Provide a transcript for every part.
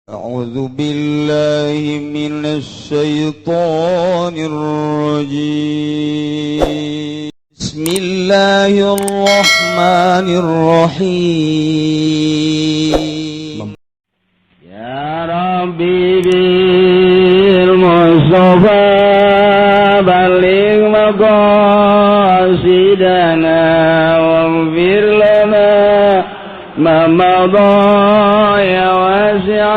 أعوذ بالله من الشيطان الرجيم. بسم الله الرحمن الرحيم. يا ربي بالمصطفى بلغ مقاصدنا واغفر لنا ما مضى يا واسع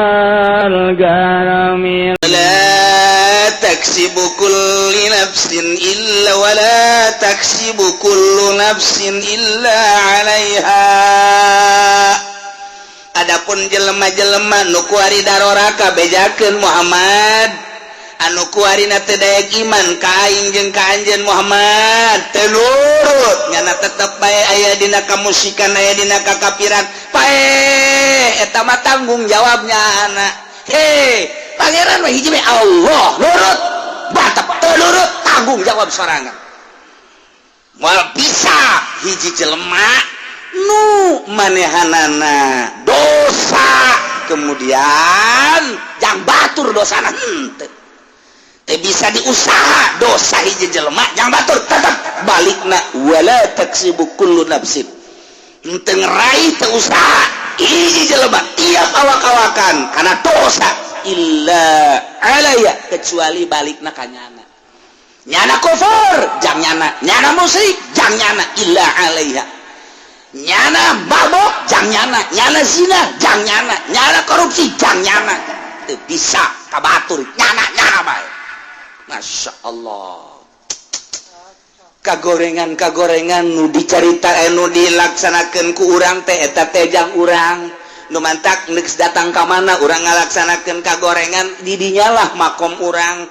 الكرم. لا تكسب كل نفس إلا ولا تكسب كل نفس إلا عليها. Adapun jelema-jelema nu kuari daroraka, bejakeun Muhammad, anu kuarina teu daek iman ka aing jeung ka anjeun Muhammad, teu nurut, nyana tetep bae aya dina kamusyrikan, aya dina kakafiran, paeh eta mah tanggung jawabnya anak. He, Pangeran mah hiji bae, Allah. Nurut batab, teu nurut tanggung jawab sorangan. Moal bisa hiji jelema nu manehanana dosa kemudian jang batur dosana, henteu. Teu bisa diusaha dosa hiji jelema jang batur, tetep balikna wala taksibu kullu nafsin. Henteu ngeraih, teu usaha hiji jelema tiap awak-awakan karena dosa illa alaiha, kecuali balikna ka nyana. Nyana kufur jang nyana, nyana musyrik jang nyana, illa alaiha. Nyana mabok jang nyana, nyana zina jang nyana, nyana korupsi jang nyana. Teu bisa ka batur, nyana nyana bae. Masya Allah, kagorengan kagorengan nu dicarita, nu dilaksanakan ku urang teh eta teh jang urang. Nu mantak geus datang ka mana urang ngalaksanakeun kagorengan, didinyalah makom urang.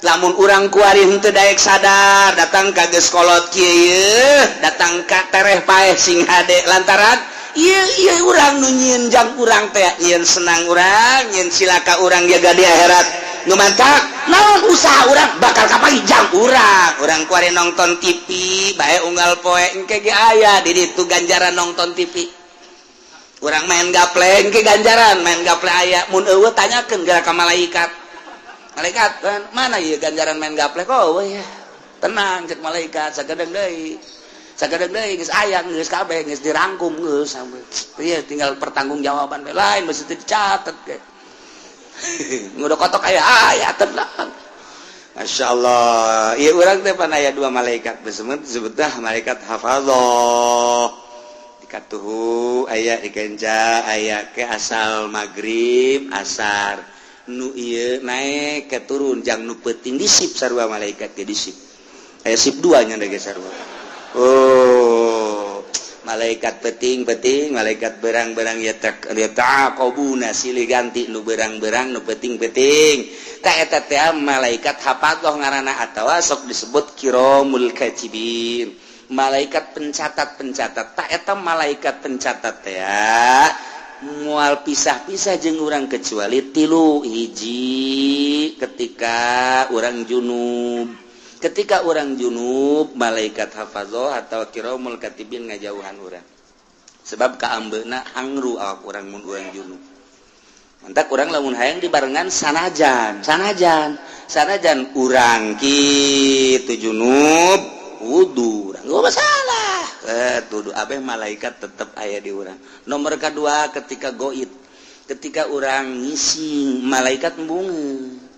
Lamun urang kuari henteu daek sadar, datang ka geus kolot kieu, datang ka tereh paeh sing hade, lantaran ieu ieu urang nu nyieun jang urang teh, nyieun senang urang, nyieun cilaka urang jaga di akhirat. Nu mantak naon usaha urang bakal kapanggih jang urang. Urang kuari nonton TV bae unggal poe, engke ge aya di ditu ganjaran nonton TV. Urang main gaple, engke ganjaran main gaple aya. Mun euweuh, tanyakeun geura ka malaikat. "Malaikat, mana ieu ganjaran main gaple? Kok euweuh ya?" "Tenang," cek malaikat, "sakedeng deui, sakedeng deui geus aya, geus kabeh geus dirangkum, geus ieu tinggal pertanggungjawaban bae." Lain mesti dicatat ge ngudah kotok aya aya. Tenang, Masya Allah. Iya, urang teh pan aya dua malaikat, disebut disebut malaikat hafadzah dikatuhu aya dikenca aya ke asal maghrib asar nu ieu naik ke turun jang nu peuting disip sarua malaikat ge disip, aya sip dua nya ge sarua. Oh, malaikat peting-peting, malaikat berang-berang ya yata'aqabuna, silih ganti nu berang-berang, nu peting-peting. Tak eta teh malaikat hafadzah ngaranna atawa sok disebut kiramul katibin, malaikat pencatat-pencatat. Tak eta malaikat pencatat teh mual pisah-pisah jeung urang kecuali tilu hiji: ketika urang junub. Ketika urang junub, malaikat hafadzah atau kiramul katibin ngajauhan urang, sebab kaambeuna hangru awak urang mun urang junub. Mantak urang lamun hayang dibarengan, sanajan sanajan sanajan urang kitu junub, wudu urang gak masalah, tuduh abeh malaikat tetep aya di urang. Nomor kedua, ketika goib, ketika urang ngising, malaikat embungeun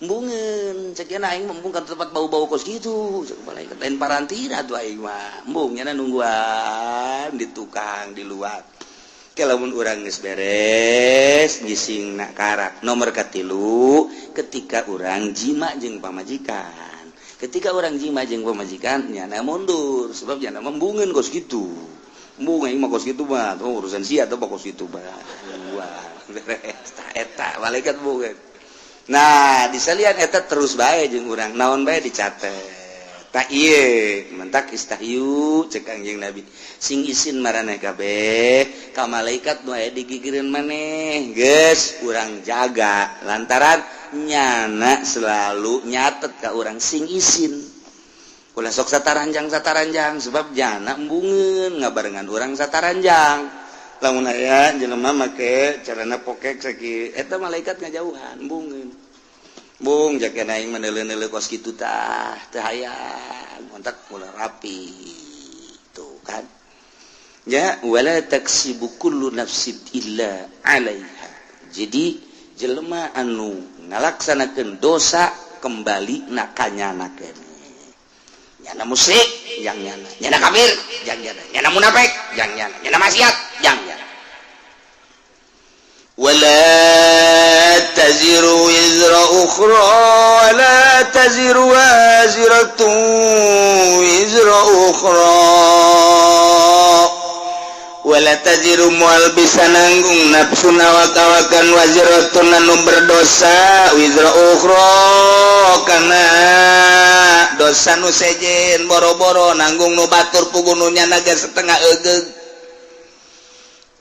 embungeun. Cek aing embung kan tempat bau-bau kos gitu, cek malaikat, lain parantina tuh aing mah. Embung nyana nungguan di tukang di luar. Lamun urang geus beres ngising nak karak. Nomor katilu, ketika urang jima jeung pamajikan. Ketika urang jima jeung pamajikan, nyana mundur, sebab nyana embungeun kos gitu. Embung aing mah kos gitu mah, oh, urusan sia atau kos gitu mah. Wah, beres eta malaikat embungeun. Nah, disalian eta terus bae jeung urang, naon bae dicatet. Tak ieu mentak istahyu cek Kangjeng Nabi, sing isin maraneh kabeh ka malaikat nu aya digigireun maneh. Geus urang jaga, lantaran nyana selalu nyatet ka urang. Sing isin, ulah sok sataranjang sataranjang, sebab nyana embungeun ngabarengan urang sataranjang. Lamun aya jelema make celana pokek sakieu, eta malaikat ngajauhan, embungeun. Bung jaga aing mah neuleuh-neuleuh kos kitu tah, teu hayang, kontak ulah rapi. Tuh kan. Ya, wala taksibu kullu nafsin illa 'alaiha. Jadi jelema anu ngalaksanakeun dosa kembali na kanyana keneh. Nyana musyrik, jang nyana. Nyana kafir, jang nyana. Nyana munafik, jang nyana. Nyana maksiat, jang nyana. Wala taziru wizra ukhra, wala taziru waziratun wizra ukhra. Wala taziru mual bisa nanggung nafsun awak-awakan, waziratun anu berdosa, wizra ukhra kana dosa nu sejen. Boro-boro nanggung nu batur, puguh nu nyana ge setengah egeug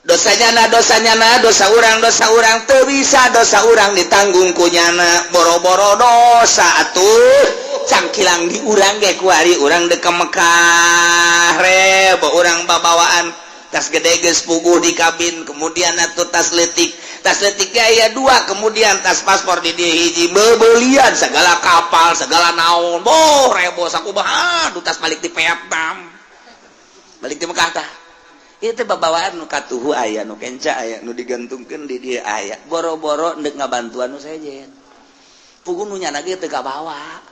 dosanya na, dosanya na, dosa urang, dosa urang teu bisa dosa urang ditanggung ku nyana. Boro-boro dosa atuh, cangkilang di urang ge. Kuari urang dek ke Mekah, rebo urang babawaan tas gede geus puguh di kabin, kemudian atuh tas letik, tas letik aya dua, kemudian tas paspor di dieu hiji, bebelian segala kapal segala naon, boh rebo sakumaha. Aduh, tas balik di Vietnam, balik di Mekah tah. Itu babawaan nu katuhu aya, nu kenca aya, nu digantungkeun di dieu aya. Boro-boro ndek ngabantuan nu sejen, puguh nu nyana ge teu kabawa.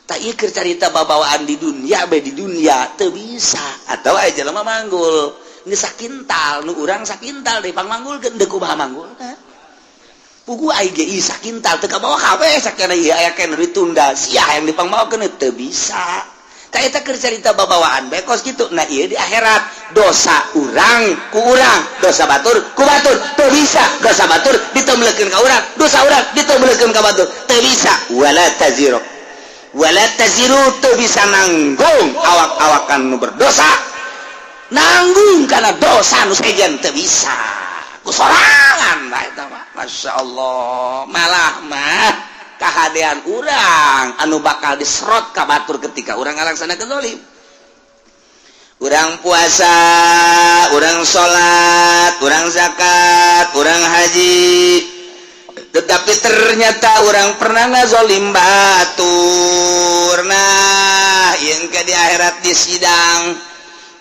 Tak ieu keur carita babawaan di dunia be, di dunia teu bisa. Atau aya jelema manggul geus sakintal, nu urang sakintal deui pangmanggulkeun, deuk kumaha manggul? Puguh ai ge ieu sakintal teu kabawa kabeh sakana ieu aya keneh ditunda sia yang dipangmawakeun teu bisa. Tah, eta keur carita babawaan bae kos kitu. Nah, ieu di akhirat dosa urang ku urang, dosa batur ku batur. Teu bisa dosa batur ditemblekeun ka urang, dosa urang ditemblekeun ka batur, teu bisa. Wala taziru, wala taziru, teu bisa nanggung awak-awakan nu berdosa, nanggung karena dosa nu sejen teu bisa ku sorangan lah eta mah. Masya Allah, malah mah kahadean urang anu bakal diserot ka batur ketika urang ngalaksanakeun zalim. Urang puasa, urang salat, urang zakat, urang haji, tetapi ternyata urang pernah ngazolim batur. Nah, yang ke di akhirat di sidang,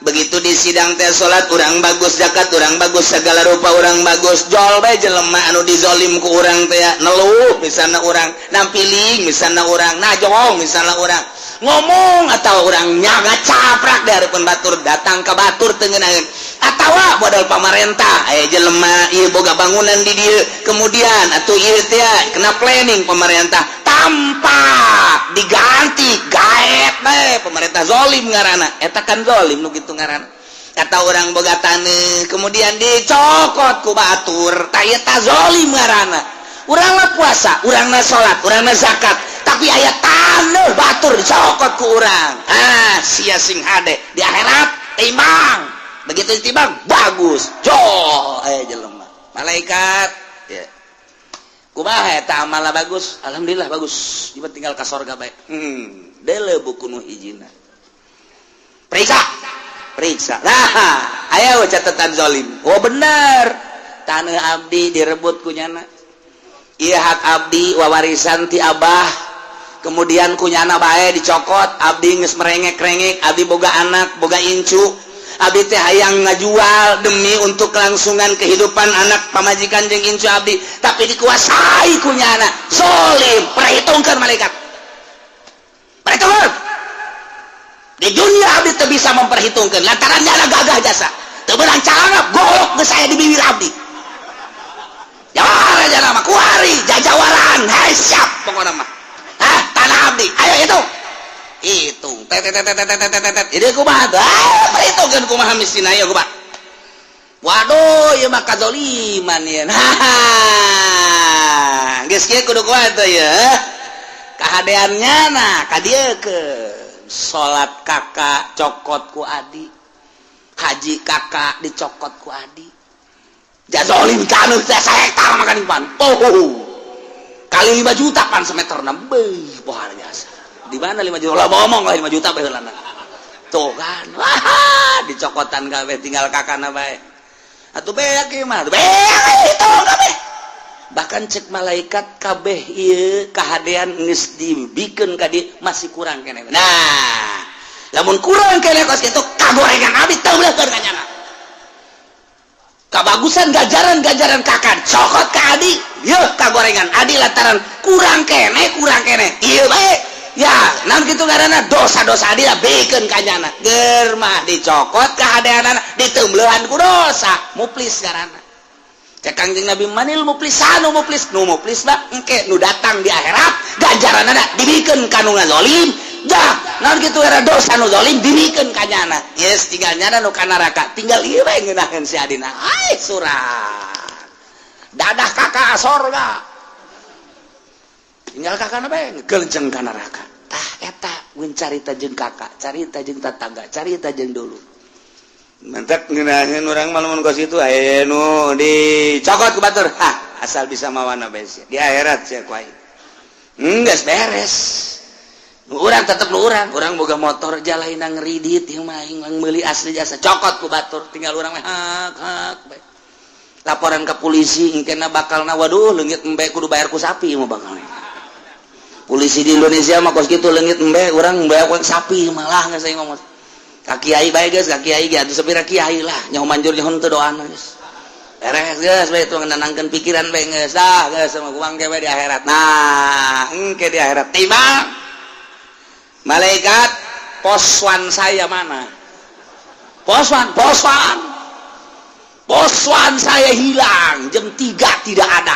begitu di sidang teh salat urang bagus, zakat urang bagus, segala rupa urang bagus, jol bae jelema anu dizolim ku urang teh neluh misalnya, urang nampiling misalnya, urang najong misalnya, urang ngomong atau urang nyaga caprak di hadapan batur, datang ke batur teu ngeunaheun. Atawa modal pamarentah, aya jelema ieu boga bangunan di dieu, kemudian atuh ieu teh kena planning pemerintah tanpa diganti, gaet bae pemerintah, zolim ngaranna eta kan, zolim nu kitu ngaranna. Kata orang boga taneuh kemudian dicokot ku batur, tah eta zolim ngaranna. Urang mah puasa, urang mah salat, urang mah zakat, tapi aya taneuh batur dicokot ku urang. Ah, sia sing hade di akhirat timbang. Begitu ditimbang bagus, jol aya jelema malaikat ya, kumaha eta amalna? Bagus, alhamdulillah bagus, ieu tinggal ka sorga bae. Deuleu buku nu hijina, periksa, periksa. Nah, aya catatan zolim. Oh, bener, tanah abdi direbut ku nyana. Iya, hak abdi wawarisan ti abah, kemudian ku nyana bae dicokot. Abdi geus merengek-rengek, abdi boga anak, boga incu, abdi teh hayang ngajual demi untuk kelangsungan kehidupan anak, pamajikan jeung incu abdi, tapi dikuasai ku nyana, zolim. Perhitungkan malaikat, perhitungkan. Di dunia abdi teu bisa memperhitungkan lantaran nyana gagah jasa, teu beunang calana golok geus aya di bibir abdi. Jawara jana mah kuari jajawaran. Hai, siap pokokna mah. Hah, tanah abdi ayo hitung, hitung, tet tet tet tet tet tet tet. Ini kumaha tuh? Ah, perhitungkeun kumaha mistina ieu, kumaha? Waduh, ieu mah kazoliman ieu. Haha, geus kieu kudu kumaha teh ya kahadeannya? Nah, ka dieu ke salat kakak cokot ku adi, haji kakak dicokot ku adi, jazolim kanu teh sahektar makan pan. Oh, kali 5 juta pan semeter beuh, luar biasa. Di mana 5 juta lah, ngomong lah 5 juta bae heulana. Tuh kan, wah, dicokotan kabeh, tinggal kakana bae. Atuh beak ieu mah, beak hitung kabeh. Bahkan cek malaikat, kabeh ieu kahadean geus dibikeun ka dieu, masih kurang keneh. Nah, lamun kurang keneh kos kitu, kagorengan abdi teulekeun ka nyana. Kabagusan gajaran-gajaran kakak cokot ka adi yeuh, kagorengan adi lantaran kurang keneh, kurang keneh ieu bae ya. Naon kitu ngaranna, dosa-dosa adi lah bikeun ka nyana. Ger mah dicokot kahadeanana, diteumbeuhan ku dosa. Muflis ngaranna. Cek Kangjeng Nabi, manil muflisanu? Muflis nu muflis mah engke nu datang di akhirat, ganjaranana dibikeun ka nu ngazolim. Dah, naon kitu era, dosa nu zalim dibikeun ka nyana. Yes, tinggal nyana nu ka neraka, tinggal ieu bae ngeunaheun si adina. Ai surat dadah kakak sorga, tinggal kakak bae ngegelenceng ka neraka. Tah, eta mun carita jeung kakak, carita jeung tetangga, carita jeung dulu. Mentek ngeunaheun urang mah lamun kos kitu, aya nu dicokot ku batur. Hah, asal bisa mawana bae sia. Di akhirat sia ku aing. Geus beres. Nu urang tetep nu urang, urang boga motor jalain ngeridit ieu mah, aing meuli asli jasa, cokot ku batur, tinggal urang mah hak hak bae. Laporan ke polisi engkena bakalna, waduh, leungit embe kudu bayar ku sapi mah bakalna. Polisi di Indonesia mah kos kitu, leungit embe urang bayar ku sapi malah geus aing ngomong. Ka kiai bae geus, ka kiai ge atuh sapira kiai lah, nyaho manjur nyaho teu doana geus. Beres geus bae itu, nenangkeun pikiran bae geus. Dah geus sama kuang ge di akhirat. Nah, engke di akhirat timbang malaikat, poswan saya mana? Poswan, poswan. Poswan saya hilang, jam 3 tidak ada.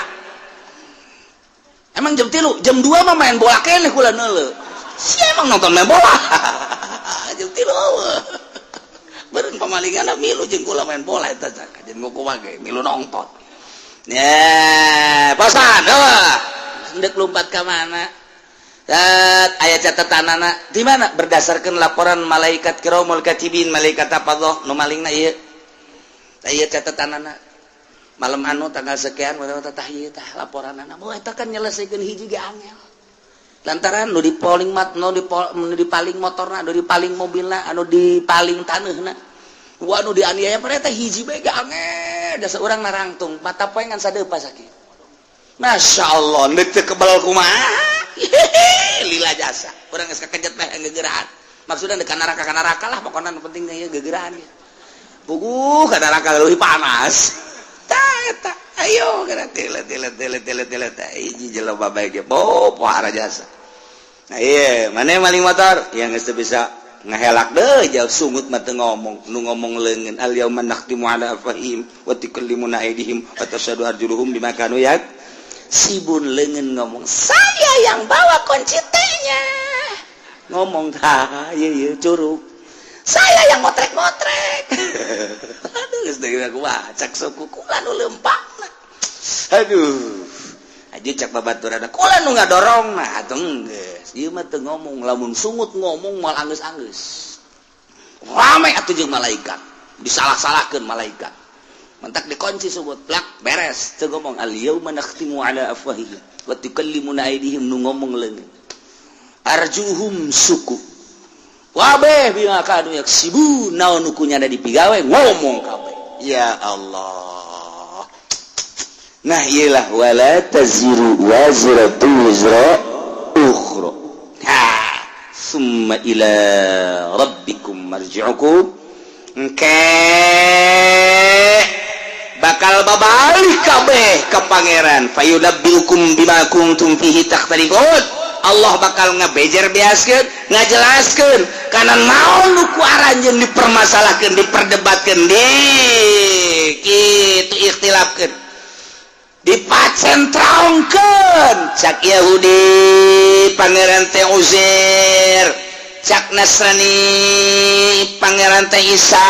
Emang jam 3, jam 2 mah main bola keneh kula neuleu. Si emang nonton main bola. Jam 3 beureun pamalingan milu jeung kula main bola eta, jeung kumaha ge milu nonton. Ya, poswan, oh. Ndek lompat ka mana? Aya catatan anak di mana, berdasarkan laporan malaikat kiromul katibin, malaikat apa nu malingna ieu. Ieu catatan anak malam anu tanggal sekian, tah ieu tah laporan anak. Oh, eta kan nyelesaikeun hiji ge angel, lantaran nu dipaling mat, nu dipaling motorna, nu dipaling mobilna, anu dipaling taneuhna, wah, nu dianiaya pada eta hiji bae ge angel. Dasar urang narangtung mata poe ngan sadeupa sakit. Masya Allah, ndek teu kebal kumaha. Lila jasa urang geus kakejet mah gegeraan, maksudnya dekat neraka, ka neraka lah pokoknya, nu penting ieu gegeraan ge puguh ka neraka leuwih panas. Tah eta, ayo kana tele tele tele tele tele teh hiji jelema bae ge bo pohara jasa. Nah, iya mana maling motor yang geus teu bisa ngahelak deh jauh, sungut mah teu ngomong, nu ngomong leungeun. Al yauma nakhtimu ala afwahihim wa tukallimuna aydihim wa tashhadu arjuluhum bima kanu yak sibun. Leungeun ngomong, "Saya yang bawa kunci T-nya." Ngomong tah ieu ieu curug, "Saya yang motrek-motrek." Aduh, geus deui aku cak suku kula nu leumpangna. Aduh, aja cak babaturan kula nu ngadorong. Nah, atuh geus ieu mah teu ngomong, lamun sungut ngomong moal anggeus-anggeus. Rame atuh jeung malaikat, disalah-salahkeun malaikat. Mentak dikunci sungut plak, beres, teu ngomong. Al yauma nakhtimu ala afwahihim wa tukallimuna aydihim, nu ngomong leungeun, arjuhum suku, wabeh bima kanu yaksibun. Naon nu kunyana dipigawe ngomong kabeh. Ya Allah. Nah, iyalah, wala taziru waziratu wizra ukhra. Ha, summa ila rabbikum marji'ukum. Engke bakal babalik kabeh ke pangeran. Fayunabbiukum bima kuntum fihi takhtalifun. Allah bakal ngebejer beaskeun, ngajelaskeun kana naon nu ku aranjeun dipermasalahkeun, diperdebatkeun, di kitu ikhtilafkeun, dipacentrongkeun. Cak Yahudi pangeran teh Uzair, cak Nasrani pangeran teh Isa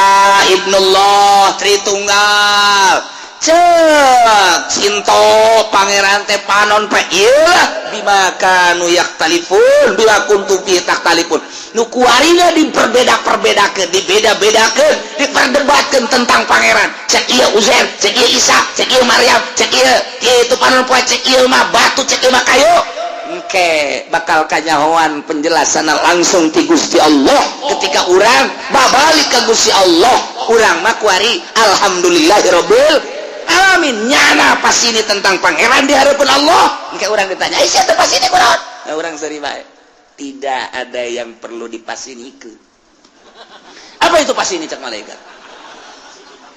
ibnullah Tritunggal, cek Sinto pangeran teh panon pe. Iyalah, bima kanu yakhtalifun, bima kuntum fi takhtalifun, nu kuarina diperbeda-perbedakeun, dibeda-bedakeun, diperdebatkeun tentang pangeran. Cek ieu Uzair, cek ieu Isa, cek ieu Maryam, cek ieu ieu itu panon poe, cek ieu mah batu, cek ieu mah kayu. Ke bakal kanyahoan penjelasan langsung ti Gusti Allah ketika urang babalik ke Gusti Allah. Urang mah kuari alhamdulillahirabbil alamin, nyana pas ini tentang pangeran di hadapan Allah. Engke urang ditanya, "Eh, siapa pas ini kunaon?" Nah, urang seri bae, tidak ada yang perlu dipasinikeun. Apa itu pas ini? Cek malaikat.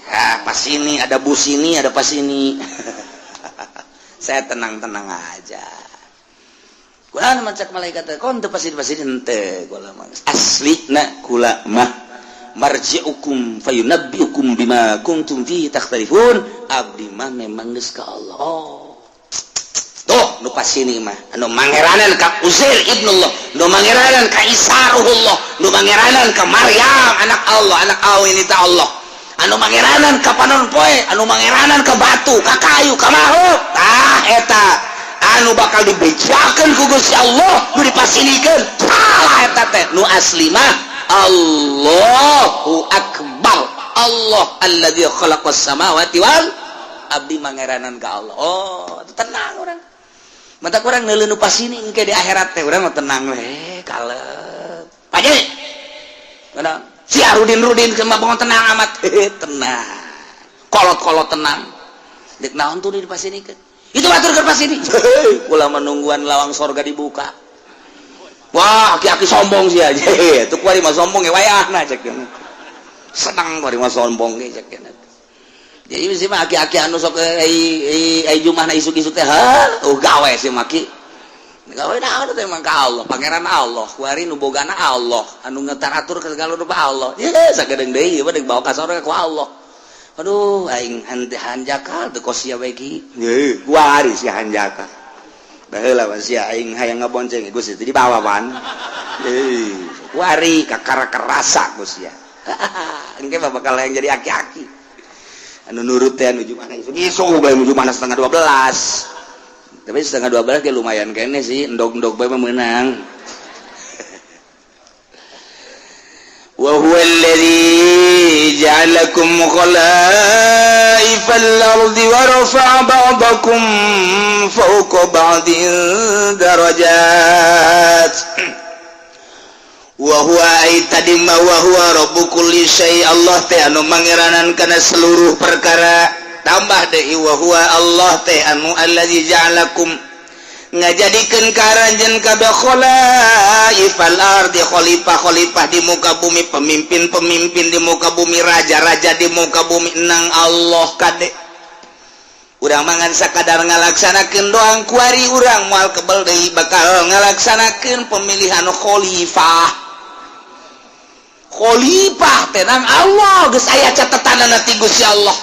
Ya, pas ini ada bus, ini ada pas ini. Saya tenang-tenang aja. Kula mah, cek malaikat, kon teu pasti pasti henteu kula mah. Asli na kula mah marji'ukum fayunabbiukum bima kuntum fihi takhtalifun. Abdi mah memang geus ka Allah. Oh. Tuh, nu pasini mah anu mangeranan ka Uzair ibnullah, nu mangeranan ka Isa ruhullah, nu mangeranan ka Maryam anak Allah, anak awi ini ta Allah, anu mangeranan ka panon poe, anu mangeranan ka batu, ka kayu, ka makhluk. Tah, eta anu bakal dibejakeun ku Gusti Allah. Nu dipasinikeun salah eta teh. Nu asli mah Allahu akbar, Allah alladzi khalaqas samawati wal, abdi mangeranan ka Allah. Oh, tenang urang. Mata kurang neuleuh nu pasini engke di akhirat teh urang mah tenang we, kalep. Paje. Mana? Si Arudin Rudin mah bangun tenang amat. Tenang. Kolot-kolot tenang. Dek naon tuh di pasinikeun? Itu batur keur pasini. Kula menungguan lawang sorga dibuka. Wah, aki-aki sombong sih aja. Itu kuari mah sombong ya wayahna, cek. Senang kuari mah sombong ge, cek. Jadi sih mah aki-aki anu sok ai ai jumahna isuk-isuk teh, ha, oh gawe sih maki. Gawe naon teh emang ka Allah, pangeran Allah, kuari nu bogana Allah, anu ngetaratur ke segala rupa Allah. Ye, sagedeung deui ieu mah deuk bawa ka sorga ku Allah. Aduh, aing hanjakal teu kos sia bae ki. Ye, kuari si hanjakal. Baheula mah sia aing hayang ngabonceng Gusti teh dibawa pan. Eh, kuari kakara kerasa Gusti ya. Engke mah bakal yang jadi aki-aki. Anu nurut teh anu mana isuk isuk bae nuju mana setengah 12, tapi setengah 12 ge lumayan kene sih, endog-endog bae mah meunang. Wa huwa alladhi ja'alakum khala'ifal ardi wa rafa'a ba'dakum fawqa ba'din darajat. Wa huwa ay tadi ma wa huwa rabbu kulli syai, Allah teh anu mangeranan kana seluruh perkara. Tambah deui, wa huwa, Allah teh anu allazi ja'alakum, ngajadikeun ka aranjeun kabeh, khalaifal ardi, khalifah-khalifah di muka bumi, pemimpin-pemimpin di muka bumi, raja-raja di muka bumi. Nang Allah kade urang mangan sakadar ngalaksanakeun doang. Kuari urang moal kebel deui bakal ngalaksanakeun pemilihan khalifah. Khalifah tenang, Allah geus aya catetanana ti Gusti Allah.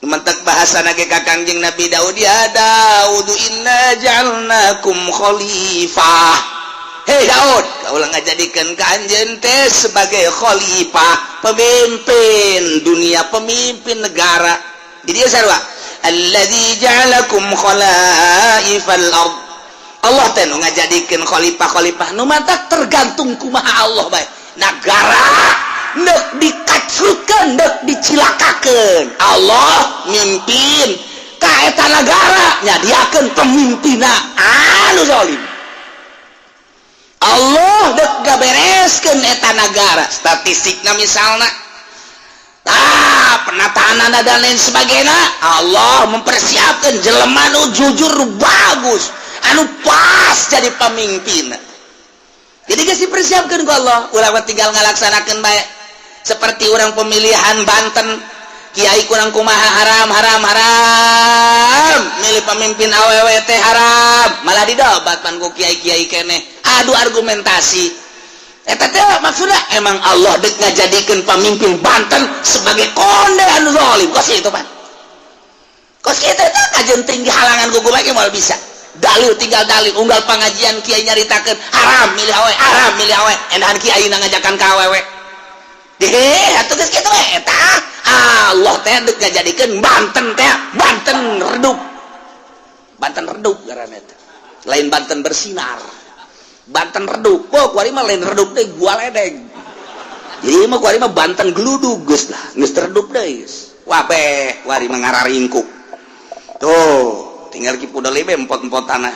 Mentek bahasa nage ka Kangjeng Nabi Daud, ya Daud inna ja'alnakum khalifah. Hei Daud, kaulah ngajadikeun ka anjeun teh sebagai khalifah, pemimpin dunia, pemimpin negara. Di dia sarua alladzi ja'alakum khalaifal ard, Allah teh nu ngajadikeun khalifah-khalifah. Nu matak tergantung kumaha Allah bae nagara, nek dikacrutkeun, nek dicilakakeun, Allah mimpin ka eta nagara, nyadiakeun pemimpinna anu zalim. Allah dek gabereskeun eta nagara, statistikna misalna, ah, penataan dan lain sebagainya, Allah mempersiapkan jelema nu jujur, nu bagus, anu pas jadi pemimpin. Jadi geus dipersiapkan ku Allah, urang mah tinggal ngalaksanakeun bae. Seperti orang pemilihan Banten, kiai kurang kumaha, haram haram haram, milih pemimpin awewe teh haram, malah didobat pan ku kiai-kiai keneh, adu argumentasi. Eta teh maksudnya emang Allah dek ngajadikeun pemimpin Banten sebagai konde anu zalim. Kos itu pan, kos kitu teh kajen tinggi halangan gugu bae moal bisa. Dalil tinggal dalil, unggal pengajian kiai nyaritakeun haram milih awewe, haram milih awewe, endahan kiai ngajakan ka awewe deh atuh geus kitu we. Eta Allah teh dek ngajadikeun Banten teh Banten redup. Banten redup ngaranna teh, lain Banten bersinar, Banten redup. Oh, kuari mah lain redup deh, gua ledeng. Jadi mah kuari mah Banten geludug geus lah, geus redup deui geus. Wabeh kuari mah ngararingkuk tuh, tinggal ki pudel be empot-empot tanah.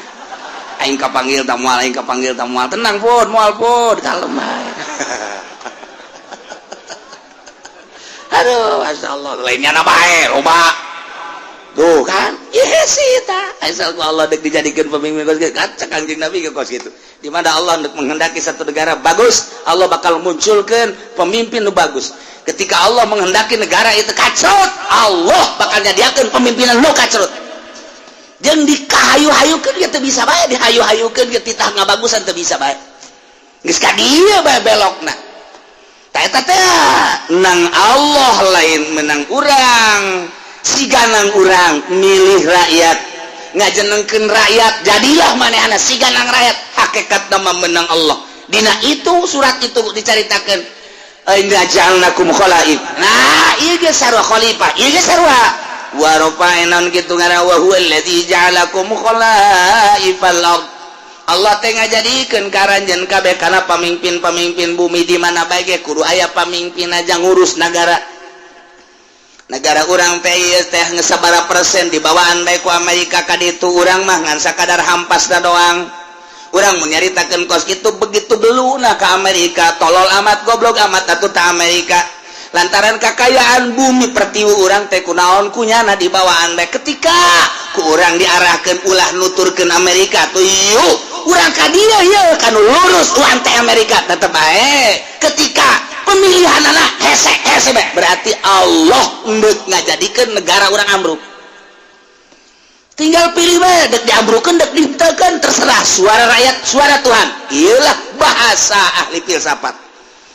Aing kapanggil tak moal, aing kapanggil tak moal. Tenang pun, moal pun, kalem bae. Aduh, masya Allah, lainnya na bae, loba. Tuh kan, yes ta. Asal ku Allah dek dijadikan pemimpin kos kitu. Kaca Kangjeng Nabi ke kos kitu. Di mana Allah dek menghendaki satu negara bagus, Allah bakal munculkan pemimpin nu bagus. Ketika Allah menghendaki negara itu kacrut, Allah bakal nyadiakeun pemimpinan nu kacrut. Jeung dikahayu-hayukeun ge teu bisa bae, dihayu-hayukeun ge titah ngabagusan teu bisa bae. Geus ka dieu bae belokna. Ta eta teh nang Allah lain menang urang. Siganang urang milih rakyat, ngajenengkeun rakyat, jadilah manehna siganang rakyat. Hakikat nama menang Allah. Dina itu surat itu dicaritakeun inna ja'alnakum khalaif. Nah, ieu ge sarua khalifah, ieu ge sarua wa rafa'na kitu ngaran wa huwa allazi ja'alakum khalaifal ard. Allah teh ngajadikeun karanjeun kabeh kana pamimpin-pamimpin bumi. Di mana bae ge kudu aya pamimpin aja ngurus nagara. Negara urang teh teh sabaraha persen dibawaan bae ku Amerika ka ditu, urang mah ngan sakadar hampasna doang. Urang mun nyaritakeun kos kitu begitu beluna ka Amerika, tolol amat, goblok amat atuh ta Amerika. Lantaran kakayaan bumi pertiwi urang teh kunaon kunyana dibawaan bae. Ketika ku urang diarahkeun ulah nuturkeun Amerika tuh, yuk urang ka dieu yeuh kanu lurus urang teh Amerika tetep bae. Ketika pemilihan anak hese hese bae, berarti Allah endek ngajadikeun negara urang ambruk. Tinggal pilih bae, dek diambrukeun dek dihenteukeun, terserah. Suara rakyat suara Tuhan. Iyalah bahasa ahli filsafat.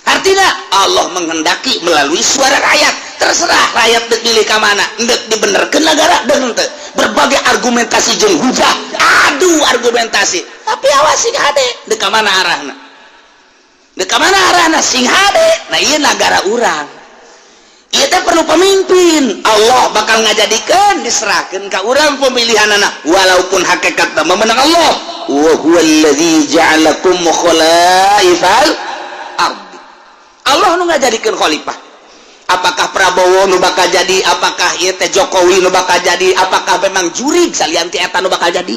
Artinya Allah menghendaki melalui suara rakyat, terserah rakyat dek pilih ka mana, endek dibenerkeun negara dek henteu. Berbagai argumentasi jeung hujah, adu argumentasi, tapi awas sing hade dek ka mana arahna, dek ka mana arahna sing hade. Nah, ieu negara urang ieu teh perlu pemimpin. Allah bakal ngajadikeun, diserahkeun ka urang pemilihan anak, walaupun hakikatna memenang Allah. Wa huwallazi ja'alakum khalaifal ardi. Allah nu ngajadikeun khalifah. Apakah Prabowo nu bakal jadi, apakah ieu teh Jokowi nu bakal jadi, apakah memang jurig salian ti eta nu bakal jadi,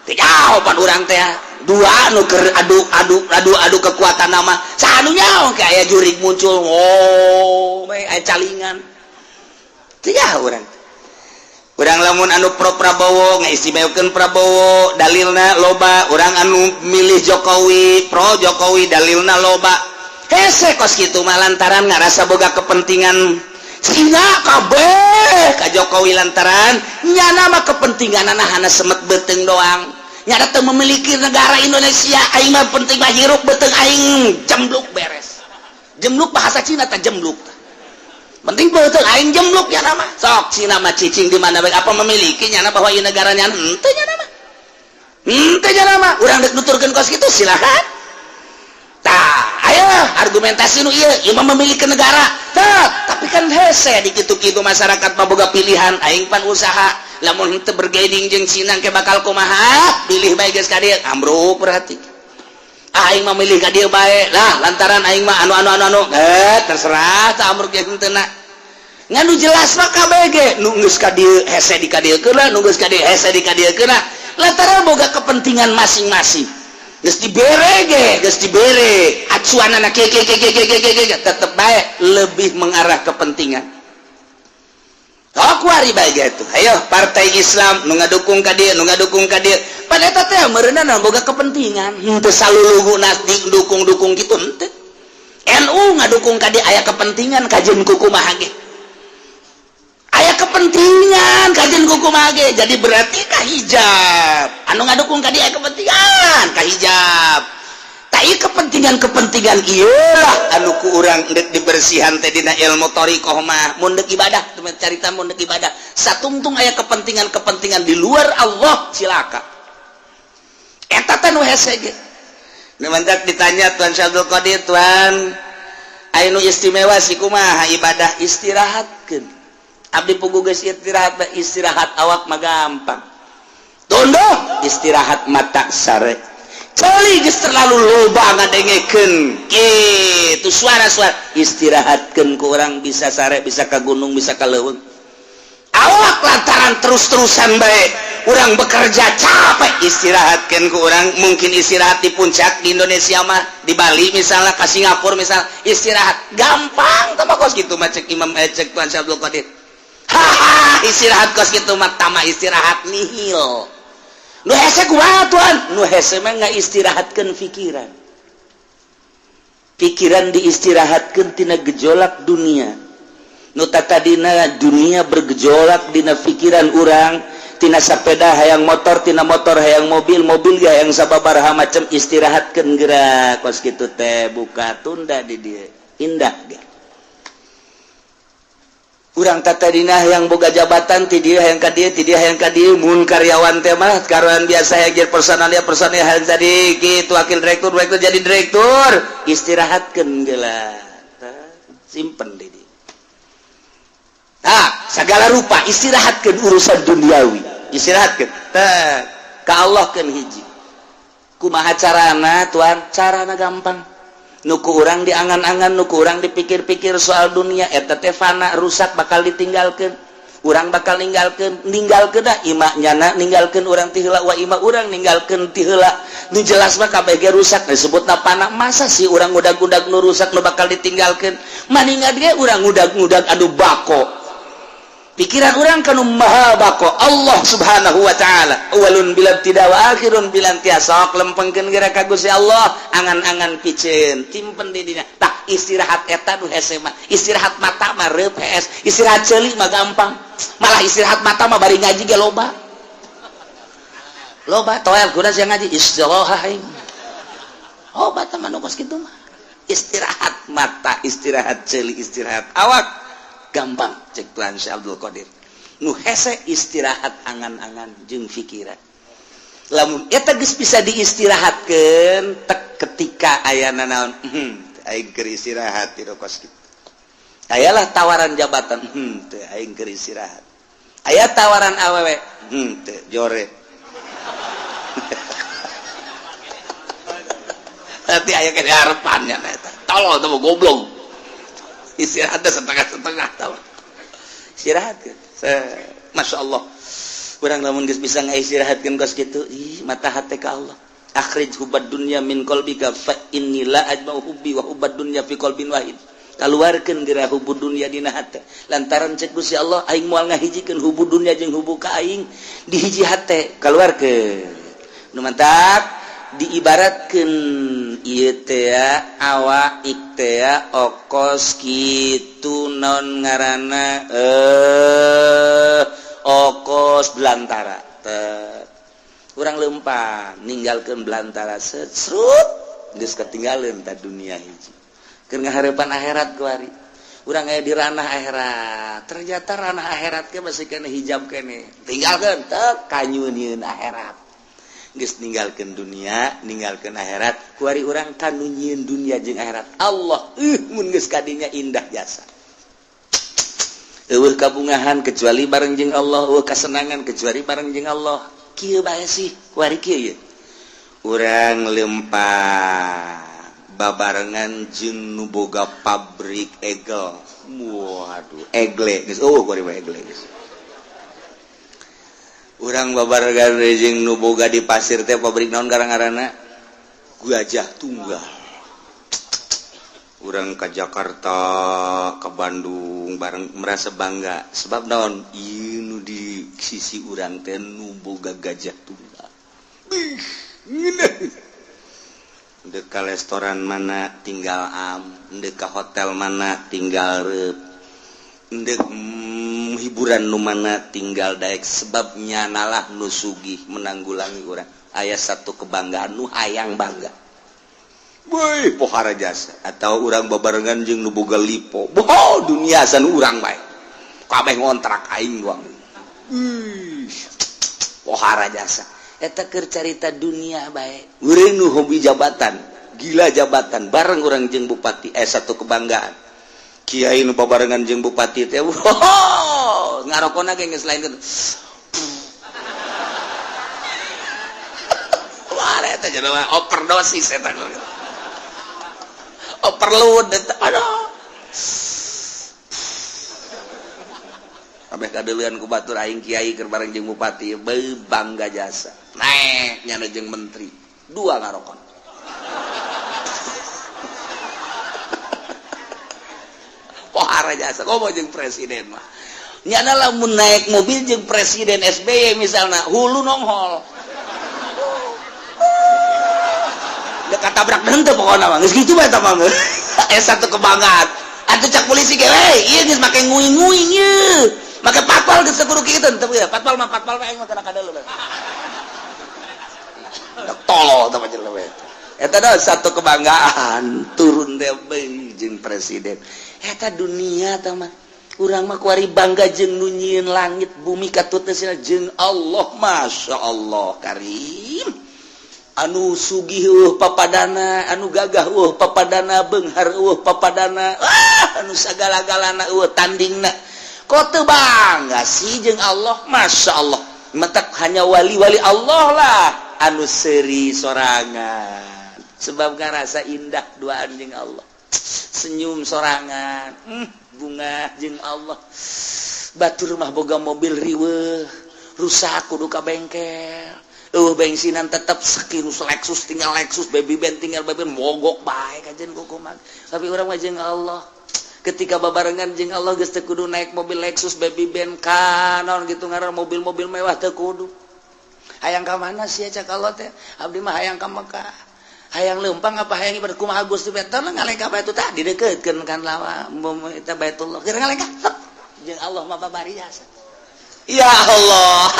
teu jawaban urang teh. Dua nu keur adu adu adu adu kekuatan nama saha nu nyaho ke aya jurig muncul, oh aya calingan, teu nyaho urang. Urang lamun anu pro Prabowo ngaistimewakeun Prabowo, dalilna loba. Urang anu milih Jokowi, pro Jokowi, dalilna loba. Hese kos kitu mah lantaran ngarasa boga kepentingan Cina kabeh ka Jokowi, lantaran nyana mah kepentingan hana semet beuteung doang, nyana teu memiliki negara Indonesia. Aing mah penting mah hirup beuteung aing jembluk, beres. Jembluk bahasa Cina teh jembluk, penting beuteung aing jembluk ya nama. Sok Cina mah cicing di mana bae, apa memiliki nyana bahwa ieu negara nyana? Henteu nyana mah, henteu nyana mah. Urang dek nuturkeun kos kitu silakan. Tah, ayo argumentasi nu ieu, ieu mah memiliki negara. Tah, tapi kan hese di kitu-kitu masyarakat mah boga pilihan. Aing pan usaha, lamun henteu bergaining jeung Cina ke bakal kumaha? Pilih bae geus ka dieu, ambruk berarti. Aing mah milih ka dieu bae lah lantaran aing mah anu anu anu anu, eh terserah tah ambruk jeung henteu na. Ngan nu jelas mah KBG nu geus ka dieu hese di ka dieu keuna, nu geus ka dieu hese di ka dieu keuna, lantaran boga kepentingan masing-masing. Geus dibere ge, geus dibere acuanana ke ke ke ke ke ke ke, tetep bae lebih mengarah kepentingan. Oh, kuari bae gitu. Ayo partai Islam nu ngadukung ka dieu, nu ngadukung ka dieu, pada eta teh meureunna boga kepentingan, henteu saluluguna dukung-dukung gitu, henteu. NU ngadukung ka dieu aya kepentingan, kajeun kumaha ge aya kepentingan, kajeun kumaha ge. Jadi berarti ka hijab anu ngadukung ka dieu aya kepentingan ka hijab. Tak ieu kepentingan-kepentingan ieulah anu ku urang endek dibersihan teh dina ilmu thariqah mah. Mun deuk ibadah, carita mun deuk ibadah satungtung aya kepentingan-kepentingan di luar Allah, cilaka. Eta teh nu hese ge. Nu mantak ditanya Tuan Syabdul Qadir, "Tuan, aya nu istimewa sih kumaha ibadah?" "Istirahatkeun abdi pugu geus istirahat." Istirahat awak mah gampang tunduh, istirahat mata sare. Ceuli geus terlalu loba ngadengekeun kitu suara-suara, istirahatkeun ku urang bisa sare, bisa ka gunung, bisa ka leuweung awak, lantaran terus-terusan bae. Urang bekerja capek, istirahatkan ku urang. Mungkin istirahat di puncak di Indonesia mah, di Bali misalnya, ke Singapura misal, istirahat gampang tama kos gitu mah. Cek Imam, cek Tuan Syekh Abdul Qadir, haha, istirahat kos gitu mah tama istirahat nihil. Nu hese kumaha, Tuan? Nu hese mah nggak istirahatkeun pikiran. Pikiran diistirahatkan tina gejolak dunia. Nu tadina dunia bergejolak dina pikiran urang, tina sepeda hayang motor, tina motor hayang mobil, mobil hayang sababaraha macam, istirahatkan gerak kos kitu teh. Buka tunda di dia indah ge. Urang tadina yang boga jabatan, ti dieu hayang ka dieu, ti dieu hayang ka dieu. Mun karyawan teh mah, karyawan biasa hayang jadi personalia, personalia hayang jadi kitu, wakil direktur, direktur jadi direktur. Istirahatkeun geula, simpen di dieu. Nah, segala rupa istirahatkan urusan duniawi, istirahatkan teh ka Allah kan. Hiji, kumaha carana, Tuan? Carana gampang. Nu ku urang diangan-angan, nu ku urang dipikir-pikir soal dunia eta teh fana, rusak, bakal ditinggalkan. Urang bakal ninggalkan, ninggalkeun dah ima nyana, ninggalkeun urang ti heula, wa ima urang ninggalkeun ti heula. Nu jelas mah kabeh ge rusak, disebut fana. Masa sih urang ngudag-ngudag nu rusak, nu bakal ditinggalkeun? Maningan ge urang ngudag-ngudag anu bako. Pikiran urang kanu maha bako, Allah Subhanahu wa Ta'ala, awalun bila tidak wa akhirun bila intiha. Sok lempengkeun geura ka Gusti Allah angan-angan, piceun, timpen di dinya. Tah, istirahat eta nu hese mah. Istirahat mata mah reup hees, istirahat ceuli mah gampang. Malah istirahat mata mah bari ngaji ge loba loba toel kuda sia ngaji istirahat aing. Oh, bata mah nu kos kitu mah. Istirahat mata, istirahat ceuli, istirahat awak gampang cek Tuhan Syekh Abdul Qadir. Nu hese istirahat angan-angan jeung pikiran. Lamun eta geus bisa diistirahatkeun tek, ketika ayana naon, aing keur istirahat ti kos kitu. Ayalah tawaran jabatan, teu, aing keur istirahat. Aya tawaran awewe, teu, jore. Nanti aya ke harapannya eta tolol tuh, goblok. Istirahat setengah-setengah tahu istirahat kan. Masya Allah, urang lamun geus bisa ngaistirahatkeun kos kitu, ih, mata hati ka Allah. Akhrij hubbad dunya min qalbika fa inni la ajma'u hubbi wa hubbad dunya fi qalbin wahid. Kaluarkeun geura hubbu dunya dina hate, lantaran cek Gusti Allah, aing moal ngahijikeun hubbu dunya jeung hubbu ka aing di hiji hate. Kaluarkeun. Nu mantap diibaratkan ieu teh awak teh okos kitu, non ngaranna, okos belantara. Kurang lempang ninggalkeun belantara, serut geus ketinggalan ta dunia. Hiji, keur ngaharepan akhirat kuari urang aya di ranah akhirat. Ternyata ranah akhirat ke masih kena hijab kene, tinggalkeun teh kanyunieun akhirat. Geus ninggalkeun dunia, ninggalkeun akhirat, kuari urang kanu nyieun dunia jeung akhirat, Allah. Mun geus kadinya indah jasa. Eueuh kabungahan kecuali bareng jeung Allah, eueuh kasenangan kecuali bareng jeung Allah. Kieu bae sih kuari, kieu ye urang lempang babarengan jeung nu boga pabrik egel. Waduh, egle geus eueuh kuari mah, egle geus. Urang babarengan jeung nu boga di pasir teh pabrik naon garang-garana, Gajah Tunggal. Urang ke Jakarta, ke Bandung bareng merasa bangga, sebab naon? Ieu nu di sisi urang teh nu boga Gajah Tunggal. Bih, ngeunah. Dek ka restoran mana tinggal am, dek ka hotel mana tinggal reup, dek hiburan nu mana tinggal daek, sebabnya nalah nu sugih menanggulangi urang. Aya satu kebanggaan nu hayang bangga. Woi, pohara jasa. Atau urang babarengan jeung nu boga lipo. Boh, dunia san urang bae. Kabeh ngontrak aing doang. Ih, pohara jasa. Eta keur carita dunia bae. Urang nu hobi jabatan, gila jabatan, bareng urang jeung bupati, satu kebanggaan. Kiai nu babarengan jeung bupati teh, wow, ngarokona ge geus lain kitu. Wah, eta jelema overdosis eta. Overload eta. Aduh. Kabeh kadeuleun ku batur aing kiai keur bareng jeung bupati, beuh bangga jasa. Naek nyana jeung menteri, dua ngarokon. Pohara jasa komo jeung presiden mah. Nyana lamun naik mobil jeung presiden SBY misalna, hulu nonghol. Dek katabrak henteu pokona mah, geus kitu bae eta mah. Satu kebanggaan. Atuh cak polisi ge, we, ieu geus make nguing-nguing ieu. Make patpal geus kudu kitu teu ya. Patpal mah patpal aing mah kana kadeuleu. Tolol tah jelema eta. Eta dah satu kebanggaan turun teh jeung presiden. Eta dunia tah mah. Urang mah kuari bangga jeung nu nyieun langit bumi katut jeung Allah, Masya Allah karim. Anu sugih eueuh papadana, anu gagah eueuh papadana, beunghar eueuh papadana, anu sagala-galana eueuh tandingna. Kok teu bangga sih jeung Allah, Masya Allah. Mentak hanya wali-wali Allah lah anu seuri sorangan. Sebab ngarasa indah duaan jeung Allah. Senyum sorangan, bunga jeung Allah. Batur mah boga mobil riweuh, rusak kudu ka bengkel. Bensinan tetap sekirus Lexus tinggal Lexus, baby band tinggal baby band, mogok bae kajen kumaha. Tapi urang mah jeung Allah. Ketika babarengan jeung Allah geus teu kudu naik mobil Lexus, baby band ka naon gitu ngaran mobil-mobil mewah teu kudu. Hayang ka mana sih cak Allah teh? Abdi mah hayang ka Mekah. Hayang leumpang apa hayang ibadah kumaha Gusti teh ngalengkah bae tah didekeutkeun kan lawa eta Baitullah. Keur ngalengkah jeung Allah mah babari jasa. Ya Allah,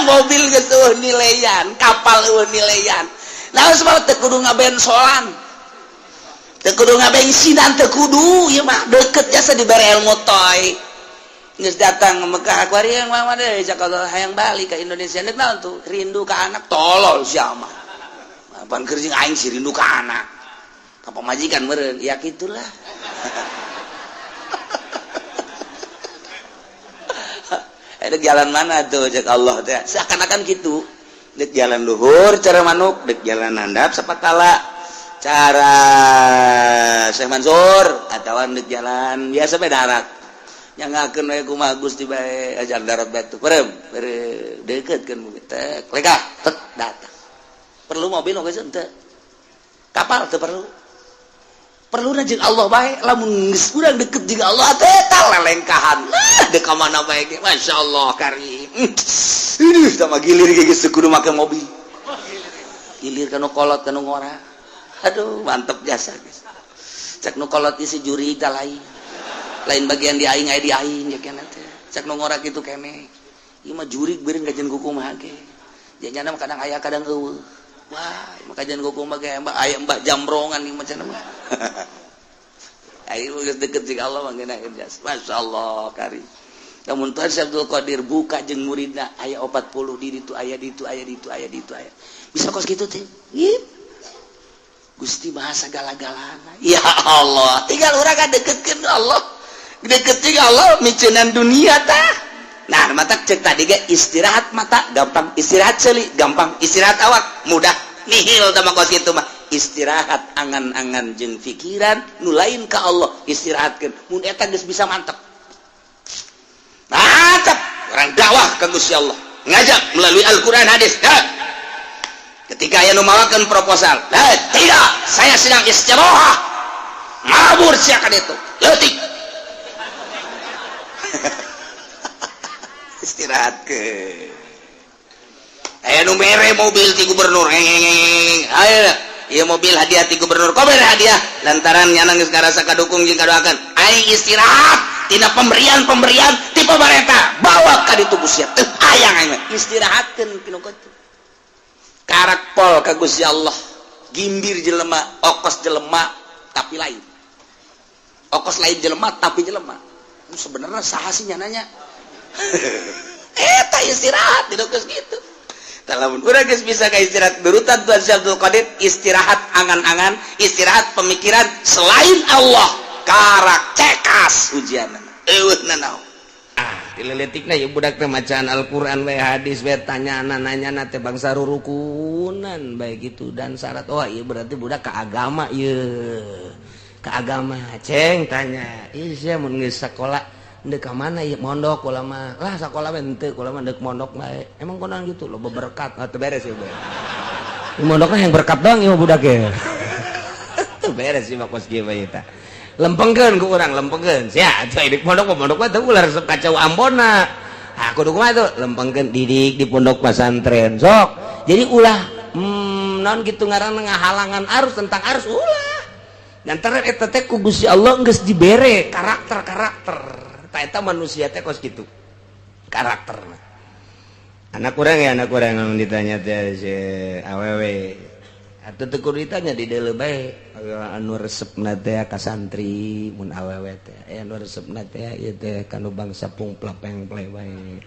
mobil geus eueuh nilaian, kapal eueuh nilaian. Nah, sebab teu kudu ngabensolan. Teu kudu ngabensinan, teu kudu ieu mah deket jasa dibere ilmu toy. Geus datang Mekah kuari yang mah deui cak Allah hayang balik ka Indonesia deuk naon tuh? Rindu ka anak, tolol sia mah. Apaan keur jeung aing sih rindu ka anak. Ka pamajikan meureun, ya kitulah. Dek jalan mana tuh cek Allah teh seakan-akan gitu. Dek jalan luhur cara manuk, dek jalan handap sapatala cara Syekh Mansur atawa dek jalan biasa bae darat. Nyangakeun we kumaha Gusti bae ajar darat batu. Perem, deuketkeun teh lekah tek datang. Perlu mobil oge henteu. Kapal teu perlu. Perlu jeung Allah bae lamun geus urang deket jeung Allah teh tah lelengkahan. Nah, dek ka mana bae ge masyaallah karim. Ih, tah mah gilir ge geus kudu make mobil. Gilir ka nu kolot ka nu ngora. Aduh, mantep jasa geus. Cek nu kolot isi juri tah lain. Lain bagian di aing aya di aing ya keneh teh. Cek nu ngora kitu keneh. Ieu mah jurig beureun kajian kumaha ge. Janyana mah kadang aya kadang eueuh. Wah, maka jangan kumaha ge aya mbah jamrongan ieu macam mah. Ayo geus deket jeung Allah mah ngeunaheun jasa. Masyaallah karim. Lamun Tuhan Syekh Abdul Qadir buka jeung muridna aya 40 di ditu aya ditu aya ditu aya ditu aya. Bisa kos kitu teh. Gusti bahasa gala-galana. Ya Allah, tinggal urang ka deketkeun Allah. Deket jeung Allah miceunan dunia tah. Nah, mata cek tadi ge istirahat mata gampang, istirahat ceuli gampang, istirahat awak mudah. Nihil tah mah kos kitu mah. Istirahat angan-angan jeung pikiran nu lain ka Allah istirahatkeun. Mun eta geus bisa mantep. Mantap, orang dakwah ka Gusti Allah. Ngajak melalui Al-Qur'an hadis. Nah, ketika aya nu mawakeun proposal, nah, tidak, saya sedang istirahat. Mabur siakan itu. Leutik. Istirahat ke. Aya nu mere mobil ti gubernur. Ayo, ieu mobil hadiah ti gubernur. Kok mere hadiah? Lantaran nyana geus ngarasa kadukung jeung kadoakeun. Aing istirahat tina pemberian-pemberian ti pamarentah. Bawa ka ditu Gusti. Teu hayang aing mah. Istirahatkeun kinu kitu. Karak pol ka Gusti Allah. Gimbir jelema, okos jelema tapi lain. Okos lain jelema tapi jelema. Sebenarnya saha sih nyananya? Eta istirahat di geus kitu. Lamun urang geus bisa ka istirahat berutan Tuhan Syekh Abdul Qadir istirahat angan-angan, istirahat pemikiran selain Allah, karak cekas ujianna. Eueuh nanaon. Ah, dileletikna ieu budak teh macaan Al-Qur'an we hadis we tanyana nanyana teh bangsa rurukunan bae gitu dan syarat oh ieu berarti budak ka agama ieu. Ka agama ceng tanya, ieu sia mun geus sakola Ndek ka mana ieu mondok kula mah? Lah, sakola we henteu, kula mah ndek mondok bae. Emang konon gitu loba berkat atau beres ya bae. Mondoknya yang berkat doang ieu budak ya. Teu beres sih mah kos kieu bae tah. Lempengkeun ku urang, lempengkeun. Sia, atuh di pondok mah, pondok mah teu ulah resep kacau ambonna. Ah, kudu kumaha tuh? Lempengkeun, didik di pondok pesantren. Sok. Jadi ulah non gitu ngaranna ngahalangan arus, tentang arus ulah. Lantaran eta teh ku Gusti Allah geus dibere karakter-karakter. Tah, eta manusia teh kos kitu. Karakterna. Anak kurang ya, anak kurang lamun ditanya teh si awewe. Atuh teu kudu ditanya, di deuleu bae. Anu resepna teh ka santri mun awewe teh. Aya anu resepna teh ieu teh kanu bangsa pungplak pengple bae.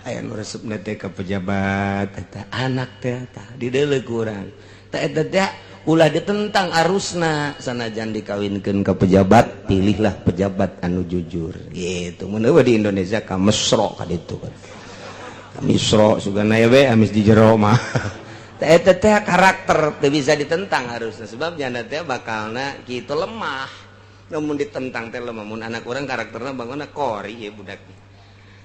Aya nu resepna teh ka pejabat eta anak teh, tah di deuleu kurang. Tah, eta teh ulah ditentang arusna, sanajan dikawinkeun ke pejabat, pilihlah pejabat anu jujur gitu. Mun eueuh di Indonesia ka Mesro ka ditu kan. Ka Misro sugana we amis di jero mah. Tah, eta teh karakter teu bisa ditentang harusnya, sebab janda teh bakalna kitu lemah. Namun ditentang teh lemah. Mun anak urang karakterna bangunna kori ya budak.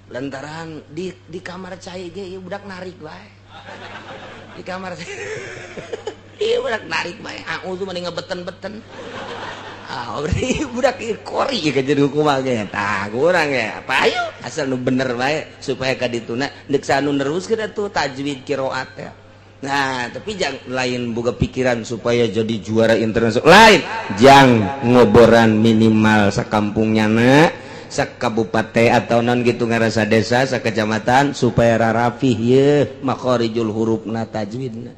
Lantaran di kamar cai ge ieu budak narik bae. Di kamar iya budak narik bae. A'udzu mah ngebeten-beten. Ah, berarti budak ieu kori ka jadi kumaha ge. Tah, kurang ya. Apa ayo asal nu bener bae supaya ka dituna deuk anu neruskeun atuh tajwid, qiraat ya. Nah, tapi jangan lain boga pikiran supaya jadi juara internasional. Lain, jang ngoboran minimal sakampungnya na, sakabupaten atau non gitu ngarasa desa, sakecamatan supaya rarafih ye makhorijul hurufna, tajwidna.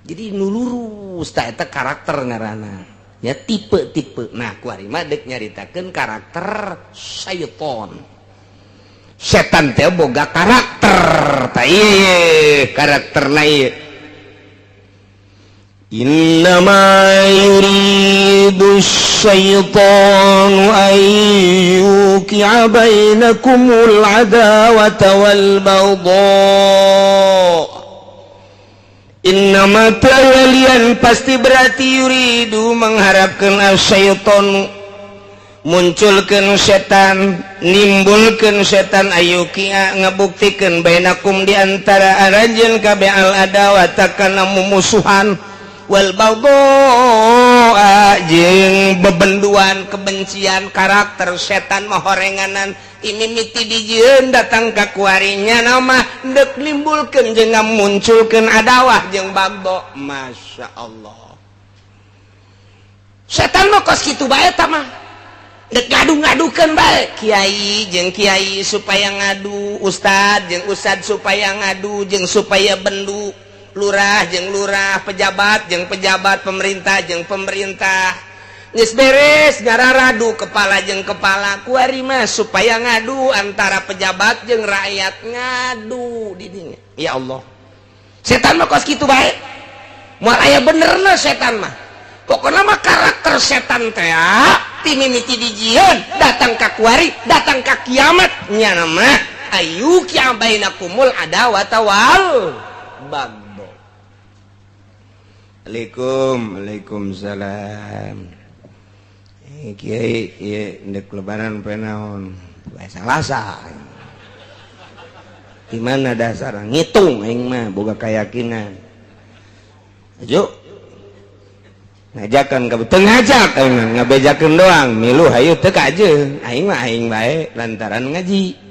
Jadi nu lurus tah, eta karakter ngaranna. Ya, tipe-tipe. Nah, kuari mah deuk nyaritakeun karakter syaiton. Setan teh boga karakter. Tah, ieu karakterna ieu. إنما يريد الشيطان أن يوقع بينكم العداوة والبغضاء. إنما kalian pasti berarti يريد mengharapkan الشيطان munculkan setan, nimbulkan setan, أن يوقع ngebuktikan بينكم di antara aranjeun kabeh العداوة kana mumusuhan والبغضاء jeung bebenduan, kebencian. Karakter setan mahorenganan ini miti dijieun datang ka kuarinya nama dek nimbulkeun jeung ngamunculkeun adawah jeung bagdo. Masya Allah, setan mah kos kitu bae. Tah mah dek ngadu-ngadukeun bae, kiai jeung kiai supaya ngadu, ustad jeung ustad supaya ngadu jeung supaya bendu, lurah jeung lurah, pejabat jeung pejabat, pemerintah jeung pemerintah. Geus beres ngararadu kepala jeung kepala. Kuari mah supaya ngadu antara pejabat jeung rakyat, ngadu di dinya. Ya Allah, setan mah kos kitu bae, moal aya benerna setan mah. Pokoknya mah karakter setan teh ti mimiti dijieun datang ka kuari, datang ka kiamat nya nama أن يوقع بينكم العداوة والبغضاء. Assalamualaikum. Waalaikumsalam. Eh, Kiai, ieu ndek lebaran poe naon? Poe Salasa. Di mana dasar ngitung? Aing mah boga keyakinan. Ayo ngajakan ka teu ngajak, aing mah ngabejakeun doang, milu hayu teu kajeun. Aing mah aing bae lantaran ngaji.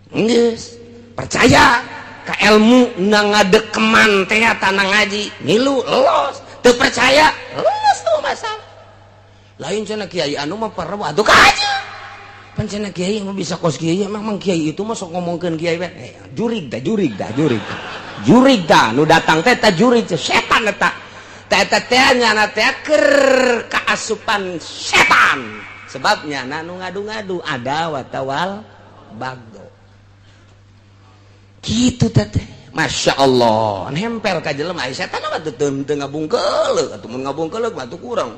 Geus percaya ka ilmu na ngadekeman teh tanah ngaji, milu los, teu percaya los, tuh masalah lain. Cenah kiai anu mah parah atuh kajeun. Pan cenah kiai mah bisa kos kiai, emang mang kiai itu mah sok ngomongkeun kiai we. Eh, jurig dah, jurig dah, jurig. Jurig dah nu datang teh, ta jurig setan eta. Teh eta teh nyana teh keur kaasupan setan. Sebabnya na nu ngadu-ngadu عداوة والبغضاء. Gitu teh. Masya Allah, nempel ka jelema ai setan mah teu teu ngabungkeuleuh atuh. Mun ngabungkeuleuh mah tuh kurang.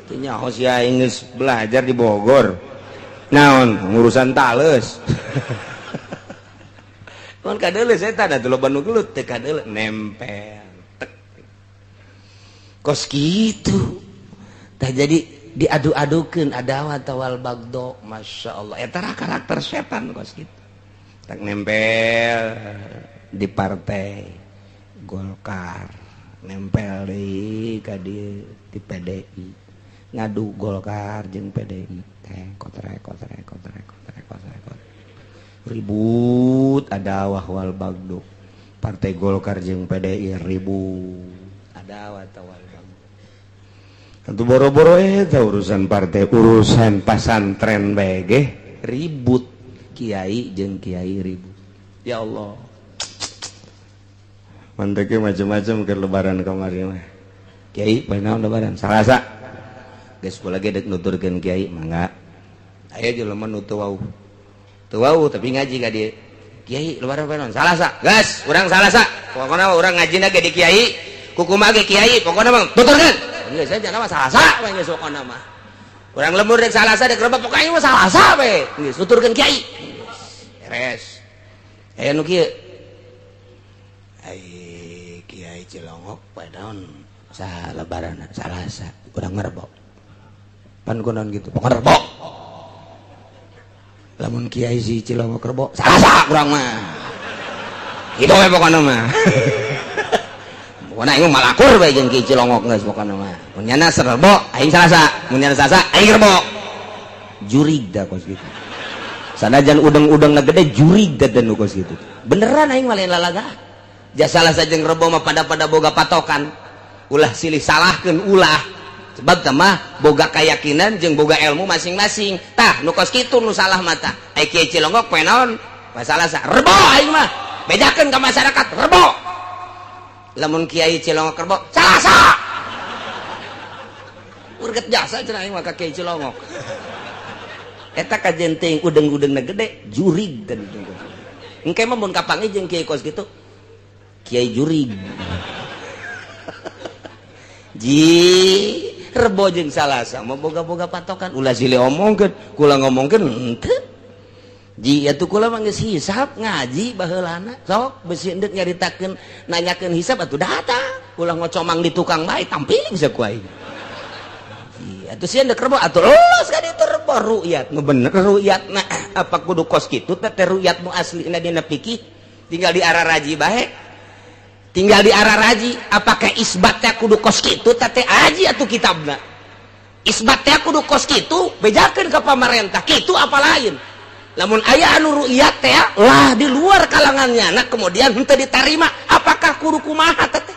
Teu nyaho sia aing geus belajar di Bogor. Naon ngurusan tales. Mun kadeuleu setan atuh loba nu gelut teu kadeuleu nempel. Tek. Kos kitu. Tah, jadi Diadu-adukeun adawa tawal bagdo. Masya Allah, eta karakter setan kos gitu. Tak nempel di partai Golkar, nempel di ka di PDI, ngadu Golkar jeung PDI teh kotrek kotrek kotrek kotrek kotrek kotrek, ribut adawah wal bagdo. Partai Golkar jeung PDI ribut adawah tawal bagdo. Tentu boro-boro eta urusan partai, urusan pasantren bae ge ribut, kiai jeung kiai ribut. Ya Allah, manteke macam-macam ke lebaran kamari mah. Kiai poe naon lebaran? Salasa. Geus kula ge dek nuturkeun kiai, mangga. Aya jelema nu teu wauh. Teu wauh tapi ngaji ka dieu. Kiai, lebaran poe naon? Salasa. Geus, urang Salasa. Pokona mah urang ngajina ge di kiai, kukumaha ge kiai, pokona mah tuturkeun. Geus saja mah Salasa we geus pokona mah. Urang lembur dek Salasa, dek Rebo, pokoknya mah Salasa we. Geus tuturkeun kiai. Beres. Aya nu kieu. Ai Kiai Cilongok poe naon sa lebaran? Salasa. Urang Rebo. Pan kunaon gitu? Pokona Rebo. Lamun Kiai si Cilongok Rebo, Salasa urang mah. Kitu we pokona mah. Pokona aing mah malakur bae jeung Kiai Cilongok geus pokona mah. Mun nyana Rebo, aing Salasa. Mun nyana Salasa, aing Rebo. Jurig da kos kitu. Sanajan udeng-udengna gede, jurig da nu kos kitu. Beneran aing mah lain lalaga. Ja Salasa jeung Rebo mah pada-pada boga patokan. Ulah silih salahkeun, ulah. Sebab tah mah boga keyakinan jeung boga ilmu masing-masing. Tah nu kos kitu nu salah mata. Ai Kiai Cilongok poe naon? Poe Salasa. Rebo aing mah. Bejakeun ka masyarakat Rebo. Lamun Kiai Cilongok Rebo, Salasa. Urget jasa cenah aing mah ka Kiai Cilongok. Eta kajen teuing udeng-udengna gede, jurig dan engke mah mun kapanggih jeung kiai kos kitu, kiai jurig. Ji Rebo jeung Salasa mah boga-boga patokan, ulah silih omongkeun, kula ngomongkeun henteu. Ji atuh kula mah geus hisab ngaji baheulana, sok besi endek nyaritakeun nanyakeun hisab atuh datang, ulah ngocomang di tukang bae, tampiling bisa ku aing. Ji atuh sieun dek Rebo atuh los ka ditu Rebo ru'yat nu bener ru'yatna apa kudu kos kitu teh teh ru'yat nu aslina dina fikih, tinggal di arah raji bae. Tinggal di arah raji, apakah isbatnya kudu kos kitu teh teh aji atuh kitabna. Isbatnya kudu kos kitu, bejakeun ka pamarentah kitu apa lain. Lamun aya anu ru'yat teh lah di luar kalangannya, nah kemudian henteu ditarima, apakah kudu kumaha teh teh?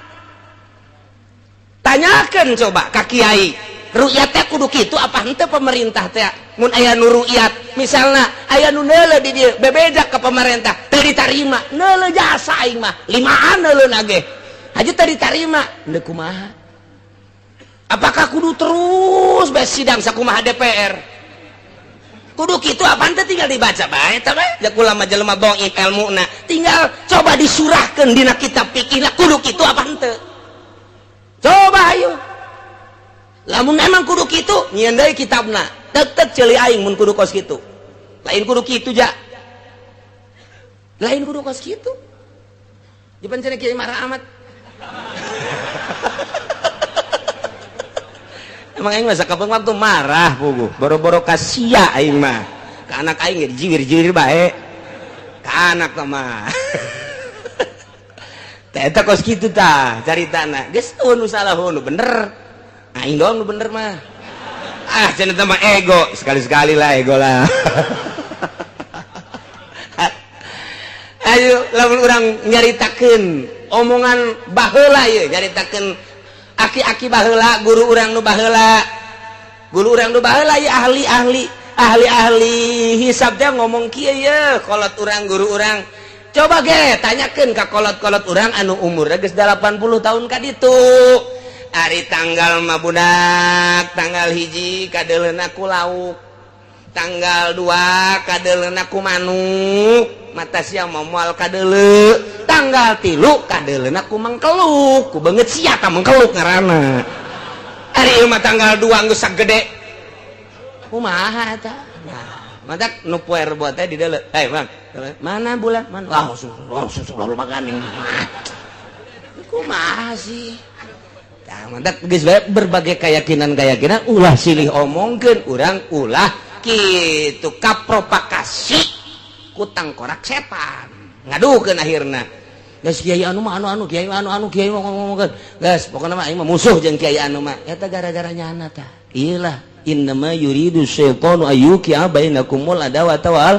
Tanyakeun coba ka kiai, ru'yat teh kudu kitu apa henteu pemerintah teh? Mun aya nu ru'yat, misalna aya nu neuleuh di dieu bebeja ka pemerintah, teu ditarima, neuleuh jasa aing mah, limaan neuleuh ge. Haji teu ditarima, henteu kumaha? Apakah kudu terus bae sidang sakumaha DPR? Kudu kitu apa henteu tinggal dibaca bae eta bae. Ja kula mah jelema dhaif ilmuna, tinggal coba disurahkeun dina kitab fikihna kudu kitu apa henteu. Coba ayo. Lamun emang kudu kitu, nyieun deui kitabna. Tek-tek ceuli aing mun kudu kos kitu. Lain kudu kitu ja. Lain kudu kos kitu. Jepan cenah kiai marah amat. Emang aing mah sakapeung waktu marah puguh. Boro-boro kasia aing mah. Ka anak aing ge jiwir-jiwir bae. Ka anak mah. Tah eta kos kitu tah caritana. Geus eueuh nu salah nu bener. Aing doang nu bener mah. Ah cenah teh mah ego, sekali-sekali lah ego lah. Ayo lamun urang nyaritakeun omongan baheula ieu, nyaritakeun aki-aki baheula, guru urang nu baheula. Guru urang nu baheula ieu ahli-ahli, ahli-ahli hisab teh ngomong kieu ye, kolot urang guru urang. Coba ge tanyakeun ka kolot-kolot urang anu umurna geus 80 tahun ka ditu. Ari tanggal mah budak, tanggal 1 kadeuleuna ku lauk, tanggal 2 kadeuleuna ku manuk, mata sia mah moal kadeuleu, tanggal 3 kadeuleuna ku mengkeluk, ku beungeut sia ka mengkeluk ngaranna. Ari ieu mah tanggal 2 geus sagede. Kumaha eta? Nah, matak nu poe Rebo teh di deuleu. Hei, Bang, mana bulan? Mana? Wah, langsung makan. Kumaha sih? Tah, mantak geus bae berbagai keyakinan-keyakinan ulah silih omongkeun urang, ulah kitu kapropagasi ku tangkorak setan ngadukeun akhirna. Geus, kiai anu mah anu anu, kiai anu anu, kiai ngomong-ngomongkeun, geus pokona mah aing mah musuh jeung kiai anu mah. Eta gara-gara nyana tah. Iyalah, innama yuridu syaitanu ayyuqi'a bainakumul adawata wal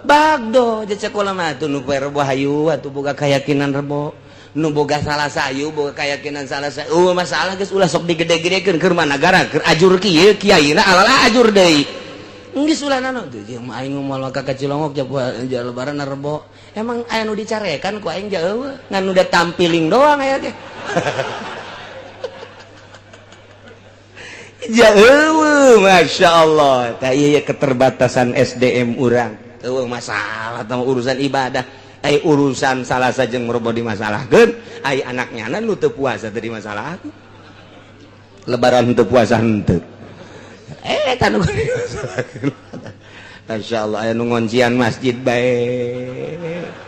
bagdo. Cek kula mah tuh, nu rebo hayu atuh boga keyakinan rebo, nu boga Salasa ayu boga keyakinan Salasa. Oh, masalah geus ulah sok digede-gedekeun. Keur nagara keur ajur kieu, kiaina alala ajur deui. Geus ulah nano tuh jeung aing moal ka Cilongok lebaran rebo. Emang aya nu dicarekan ku aing? Jauh ngan udah tampiling doang aya teh. Jauh, Masya Allah. Tak iya, keterbatasan SDM urang. Eueuh masalah tentang urusan ibadah. Ai urusan Salasa jeung Rebo dimasalahkeun, ai anaknya nu teu puasa teu dimasalahkeun. Lebaran teu puasa henteu. Eh, tanu Masya Allah, aya nu ngoncian masjid bae.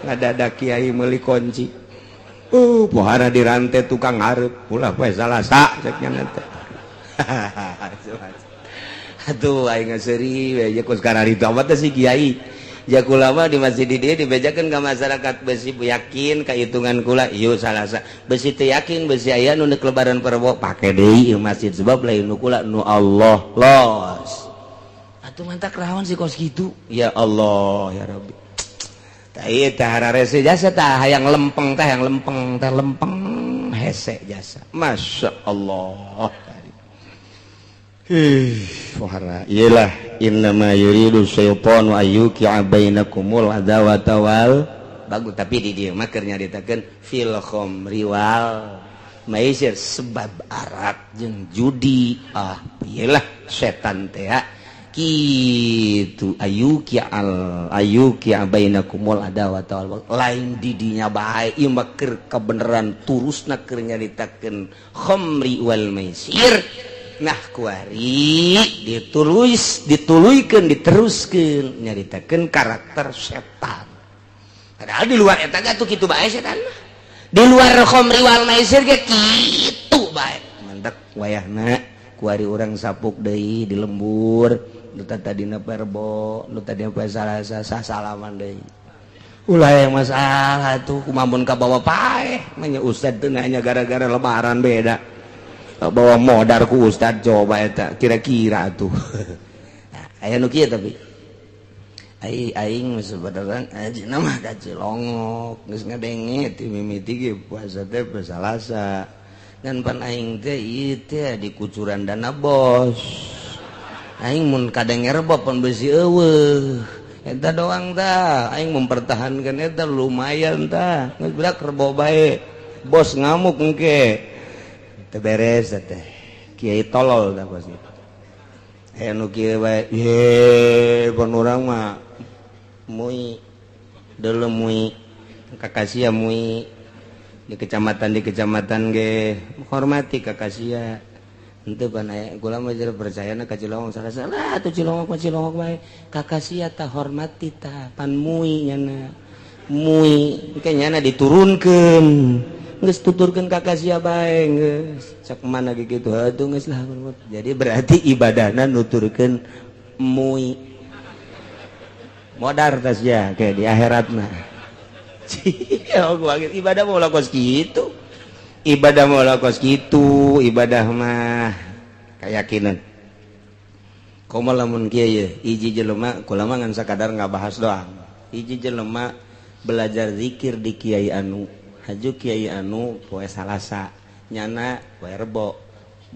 Ngadadak kiai meuli kunci. Pohara dirantai tukang hareup, ulah poe Salasa cek nya teh. Aduh, aing seuri we kos kararitu amat teh si kiai. Jakula mah di masjid di dia dibejakan ke masyarakat, besi yakin kehitungan kula ieu Salasa, besi teu yakin, besi aya nu lebaran Rebo pake deui ieu masjid, sebab lain nu kula, nu Allah. Los atuh, mantak rawan sih kos kitu. Ya Allah ya Rabbi, tah ieu tah hararese jasa tah, hayang lempeng tah, hayang lempeng tah, lempeng hese jasa. Masya Allah. Ih, pohara. Iyalah, innama yuridu syaitanu ayyuqi'a bainakumul adawata wal bagus, tapi di dieu mah keur nyaritakeun fil khamri wal maisir, sebab arak jeung judi. Ah, iyalah setan teh kitu, ayyuqi al ayyuqi'a bainakumul adawata wal, lain didinya bae ieu mah keur kebenaran turusna keur nyaritakeun khamri wal maisir. Nah, kuari ditulis, dituluykeun, diteruskeun nyaritakeun karakter setan. Padahal di luar eta tuh kitu bae setan mah. Di luar khamri wal maisir ge kitu bae. Mantak wayahna kuari urang sapuk deui di lembur, nu tadina Rebo, nu tadina poe Salasa, salaman deui. Ulah yang masalah tuh kumaha mun kabawa paeh manya ustad teu nanya gara-gara lebaran beda bawa modar ku ustad. Coba eta kira-kira tuh. Nah, aya nu kieu, tapi ai aing sebenarnya ajina mah ka Cilongok geus ngadenge ti mimiti ge puasa teh poe Salasa, dan pan aing teh ieu teh di kucuran dana bos. Aing mun kadenge Rebo pan besi eueuh eta doang tah. Aing mempertahankan eta lumayan tah, geus berak Rebo bae, bos ngamuk engke. Teu beres teh, kiai tolol tah bos itu. Aya nu kieu bae ye, pan urang mah mui deuleu, mui kakasia, mui di kecamatan, di kecamatan ge menghormati kakasia henteu. Pan aya kula mah percaya na ka Cilongok salah salah tuh. Cilongok mah Cilongok bae, kakasia tah hormati tah, pan mui nyana, mui engke nyana diturunkeun. Geus tuturkeun kakasia bae geus cak mana gitu. Atuh geus lah, jadi berarti ibadahna nuturkeun mui modar tas ya kayak di akhiratna. Ya gua ibadah mau kos gitu, ibadah mau kos gitu. Ibadah mah keyakinan. Komo lamun kieu ye, hiji jelema, kula mah ngan sakadar ngabahas doang. Hiji jelema belajar zikir di kiai anu, haju kiai anu poe Salasa, nyana poe Rebo,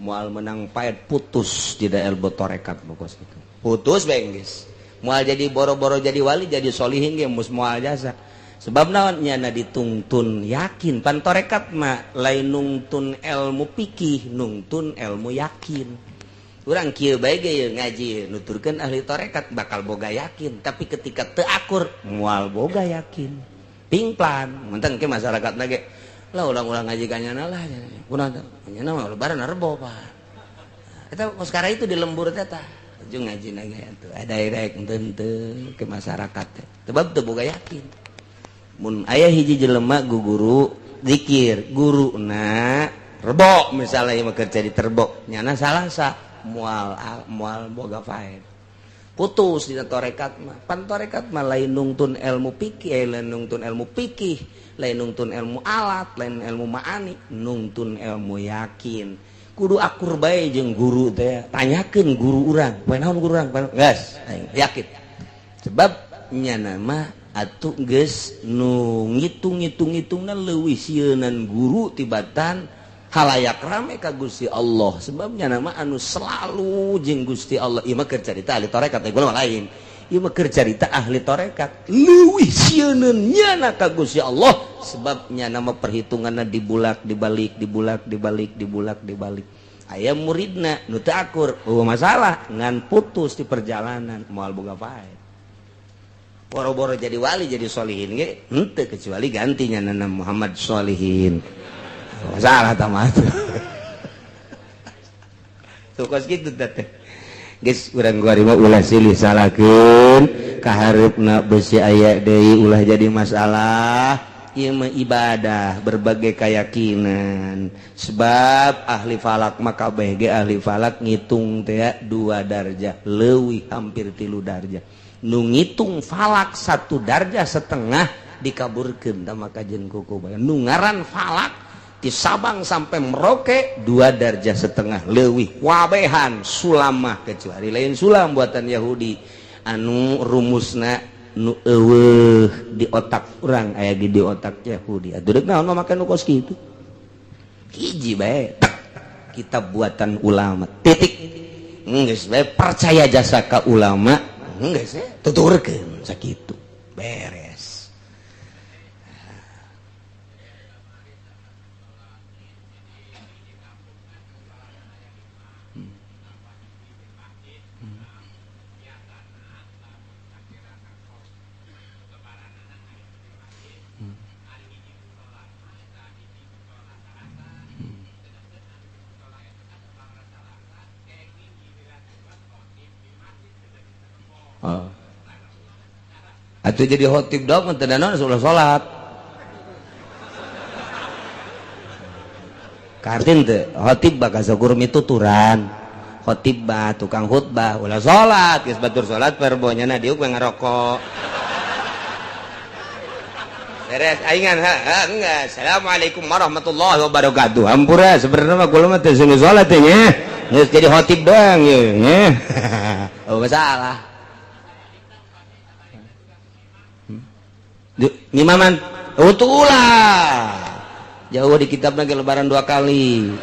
moal menang paet, putus tidak elbo torekat bokos itu, putus bae geus. Moal jadi boro-boro jadi wali, jadi solihin ge mus moal jasa. Sebab naon? Nyana ditungtun yakin. Pan torekat mah lain nungtun ilmu pikih, nungtun ilmu yakin. Urang kieu bae ge ngaji nuturkeun ahli torekat bakal boga yakin, tapi ketika teu akur moal boga yakin, pingplan. Menteng ke masyarakat ge lah, ulang-ulang ngaji ka nyana lah, kunaon nyana mah lebaran Rebo. Pak, eta sekarang itu di lembur teh tah jeung ngaji na ge atuh ada rek henteu ke masyarakat teh, sebab teu boga yakin. Mun aya hiji jelema guru zikir, guruna Rebo misalnya ieu mah keur carita rebo, nyana Salasa moal moal boga faed. Putus dina tarekat mah. Pan tarekat mah lain nungtun ilmu fikih, lain nungtun ilmu fikih, lain nungtun ilmu alat, lain ilmu ma'ani, nungtun ilmu yakin. Kudu akur bae jeung guru teh. Tanyakeun guru urang, poe naon guru urang? Geus, aing yakin. Sebab nyana mah atuh geus nu ngitung-ngitung-ngitungna leuwih sieunan guru tibatan halayak rame ka Gusti Allah. Sebabnya nama anu selalu jeung Gusti Allah. Ieu mah keur carita ahli tarekat, teh mah lain. Ieu mah keur carita ahli tarekat. Leuwih sieuneun nyana ka Gusti Allah, sebabnya nama perhitunganna dibulak dibalik dibulak dibalik dibulak dibalik. Aya muridna nu teu akur, eueuh masalah ngan putus di perjalanan moal boga faed. Boro-boro jadi wali jadi solihin ge henteu, kecuali gantinya nana Muhammad Solihin. Masalah tamat. Tuh kos kitu teh. Geus urang gua mah ulah silih salahkeun, kahareupna besi aya deui ulah jadi masalah. Ieu mah ibadah berbagai keyakinan. Sebab ahli falak mah kabeh ge ahli falak ngitung teh 2 darjah leuwih hampir 3 darjah. Nu ngitung falak 1 darjah setengah dikaburkeun tah maka jeung kuku bae. Nu ngaran falak di Sabang sampai Merauke 2 darjah setengah leuwih wabehan sulamah, kecuali lain sulam buatan Yahudi anu rumusna nu eueuh di otak urang aya di otak Yahudi. Atuh deuk naon mah make nu kos kitu, hiji bae kitab buatan ulama titik. Geus bae percaya jasa ka ulama, geus tuturkeun sakitu beres. Oh. Atau jadi khotib dong teu naon ulah salat. Kartin teu khotib bakal sakur mituturan. Khotib bah tukang khutbah ulah salat, geus batur salat perbonya na diuk we ngarokok. Beres aingan ha enggak. Assalamualaikum warahmatullahi wabarakatuh. Hampura sebenarnya mah kula mah teu salat teh nya. Geus jadi khotib doang ye nya. Oh masalah. Ngimaman utulah jauh di kitab lagi lebaran 2 kali.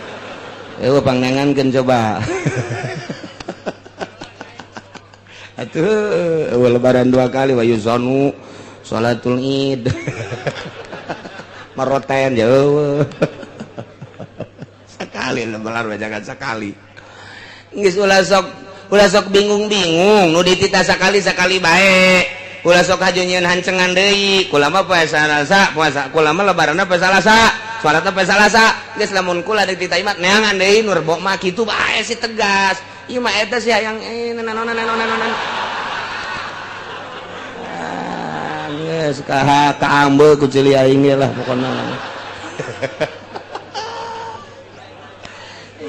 Pangnangankeun coba. Atuh lebaran 2 kali wa yuzanu salatul id. Maroten jauh. Sekali lebaran jangan sekali. Geus ulah sok bingung-bingung nu ditita sekali-sekali bae. Ulah sok haju nyieun hancengan deui. Kula mah poe Salasa, puasa kula mah lebaranna poe Salasa, salatna poe Salasa. Geus lamun kula deuk ditita imat neangan deui nu rebo mah kitu bae si tegas. Ieu mah eta si hayang naon. Ah, geus ka kaambe ku ceuli aing ge lah pokona.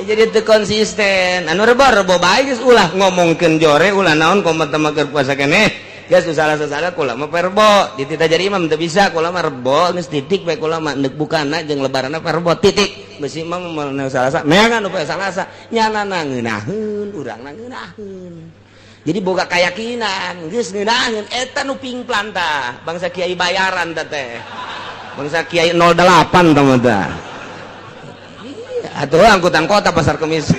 Jadi teu konsisten. Anu rebo-rebo bae geus ulah ngomongkeun jore ulah naon komo teh keur puasa keneh. Geus salah-salah kula mah perbo ditita jadi imam teu bisa kula mah rebo geus titik bae kula mah neuk bukana jeung lebaranna perbo titik. Besi imam mah Salasa neangan nu poe Salasa nyana ngeunaheun urangna ngeunaheun. Jadi boga keyakinan geus ngeunaheun eta nu pingplan tah bangsa kiai bayaran tah teh. Bangsa kiai 08 tah mah tah. Atuh angkutan kota pasar kemis.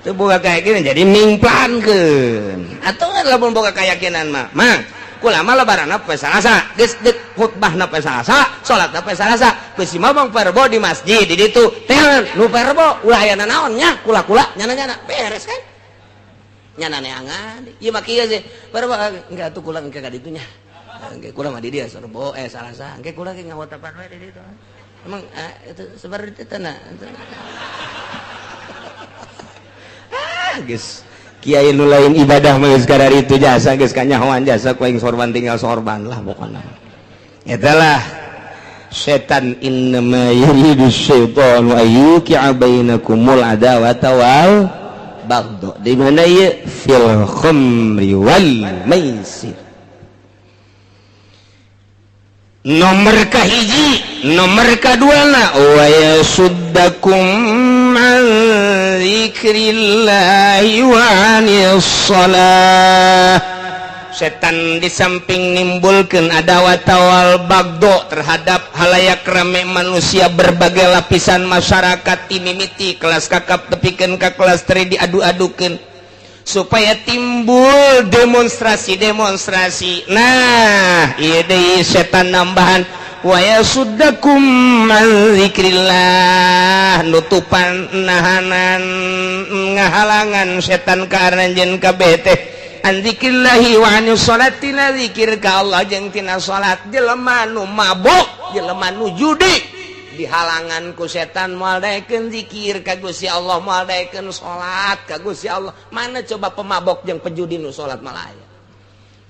Itu boga keyakinan jadi mingplankeun. Atuh lamun boga keyakinan mah, mang kula mah lebaranna poe Salasa, geus deuk khutbahna poe Salasa, salatna poe Salasa, besi mah bang perbo di masjid di ditu. Teangan nu perbo ulah aya nanaon nya, kula-kula nyana-nyana beres kan? Nyana neangan. Ieu mah kieu sih. Perbo enggak atuh kula engke ka ditu nya. Engke kula mah di dieu rebo Salasa, engke kula ge ngawotapan we di ditu. Emang itu sebar di tanah. Ah, geus kiai nu lain ibadah mah geus kadar itu jasa geus kanyahoan jasa ku aing sorban tinggal sorban lah pokona. Eta lah Setan innama yuridu syaitanu ayyuqi'a bainakumul adawata wal baghdha. Di mana ieu? Fil khamri wal maisir. Nomor kahiji, nomor kadua na wa yasuddakum an dzikrillahi wa anis shalah. Setan di samping nimbulkan adawat wal bagdo terhadap khalayak rame manusia, berbagai lapisan masyarakat, timimiti kelas kakap tepikeun ka kelas tri, diadu-adukeun supaya timbul demonstrasi-demonstrasi. Nah, ieu deui setan nambahan wa yasuddakum an dzikrillah, nutupan, nahanan, ngahalangan setan ka aranjeun kabeh teh an dzikrillahi wa anis sholati, na zikir ka Allah jeung tina salat. Jelema nu mabok, jelema nu judi dihalangan ku setan, moal daekeun zikir ka Gusti Allah, moal daekeun salat ka Gusti Allah. Mana coba pemabok jeung pejudi nu salat? Moal aya.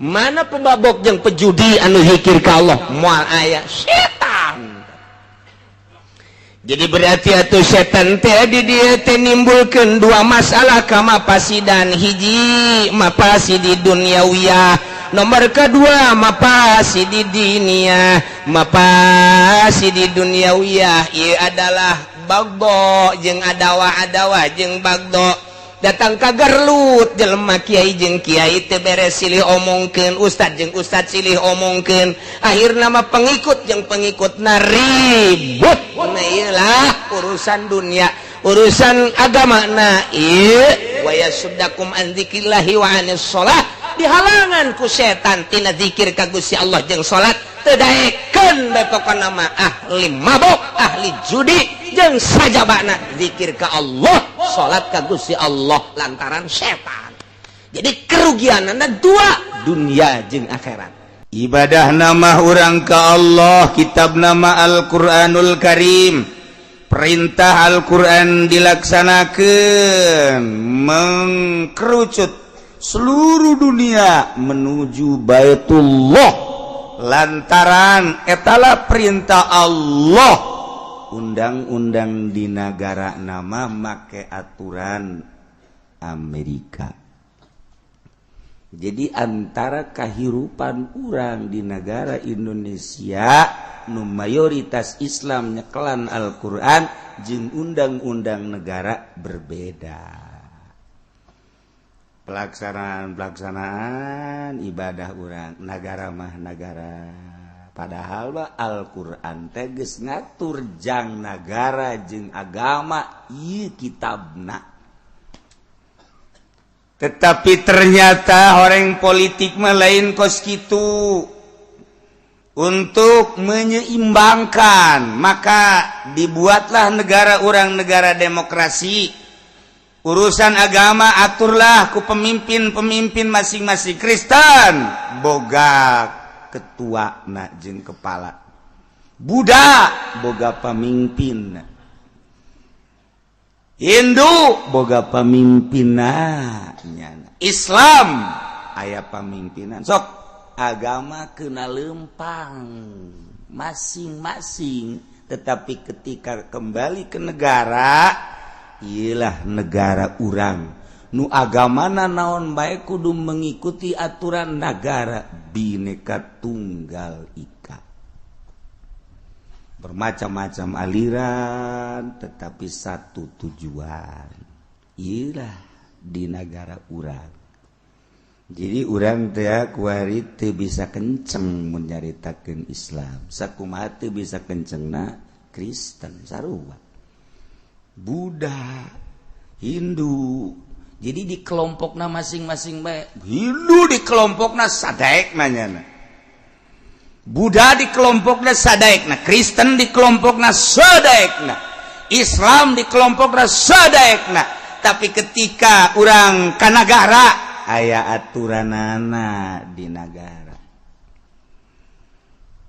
Mana pemabok jeung pejudi anu zikir ka Allah? Moal aya. Setan jadi berarti atau setan teh di dia teh nimbulkeun dua masalah ka mapasidan. Hiji, mapasidi duniawiyah. Nomor kedua, mapasidi diniyah. Mapasidi duniawiyah ieu adalah bagdo jeung adawa-adawa jeung bagdo datang ka garlut. Jelema kiai jeung kiai teu beres, silih omongkeun. Ustad jeung ustad silih omongkeun. Akhirna mah pengikut jeung pengikut na ribut. Nah, iyalah urusan dunia, urusan agama. Nah, ieu wa yasuddakum an dzikrillahi wa anis shalah, dihalangan ku setan tina zikir ka Gusti Allah jeung salat. Teu daekeun bae pokona mah ahli mabok, ahli judi jeung sajabana zikir ka Allah, salat ka Gusti Allah, lantaran setan. Jadi kerugianana dua, dunia jeung akhirat. Ibadah nama urang ka Allah, kitab nama Al-Quranul Karim, perintah Al-Quran dilaksanakan, mengkerucut seluruh dunia menuju Baitullah lantaran etalah perintah Allah. Undang-undang di negara nama make aturan Amerika. Jadi antara kehidupan urang di negara Indonesia nu mayoritas Islam, nyekelan Al-Quran, jeung undang-undang negara berbeda pelaksanaan pelaksanaan ibadah urang. Negara mah negara, padahal mah Al-Quran teges ngatur jang negara jeung agama, ieu kitabna. Tetapi ternyata orang politik mah lain kos kitu. Untuk menyeimbangkan, maka dibuatlah negara urang negara demokrasi. Urusan agama aturlah ku pemimpin-pemimpin masing-masing. Kristen boga ketua na jeung kepala, Buddha boga pemimpin, Hindu boga pemimpinna, Islam aya pemimpinan. Sok agama kena lempang masing-masing, tetapi ketika kembali ke negara, ialah negara urang nu agamana naon bae kudu mengikuti aturan negara. Bineka Tunggal Ika, bermacam-macam aliran tetapi satu tujuan, ialah di negara urang. Jadi urang teh kuari teu bisa kenceng menyaritakeun Islam, sakumaha teu bisa kencengna Kristen, sarua Buddha, Hindu. Jadi di kelompokna masing-masing bae. Hindu di kelompokna sadaek nanya, Buddha di kelompokna sadaekna, Kristen di kelompokna sadaekna, Islam di kelompokna sadaekna. Tapi ketika urang ka nagara, aya aturanana di negara.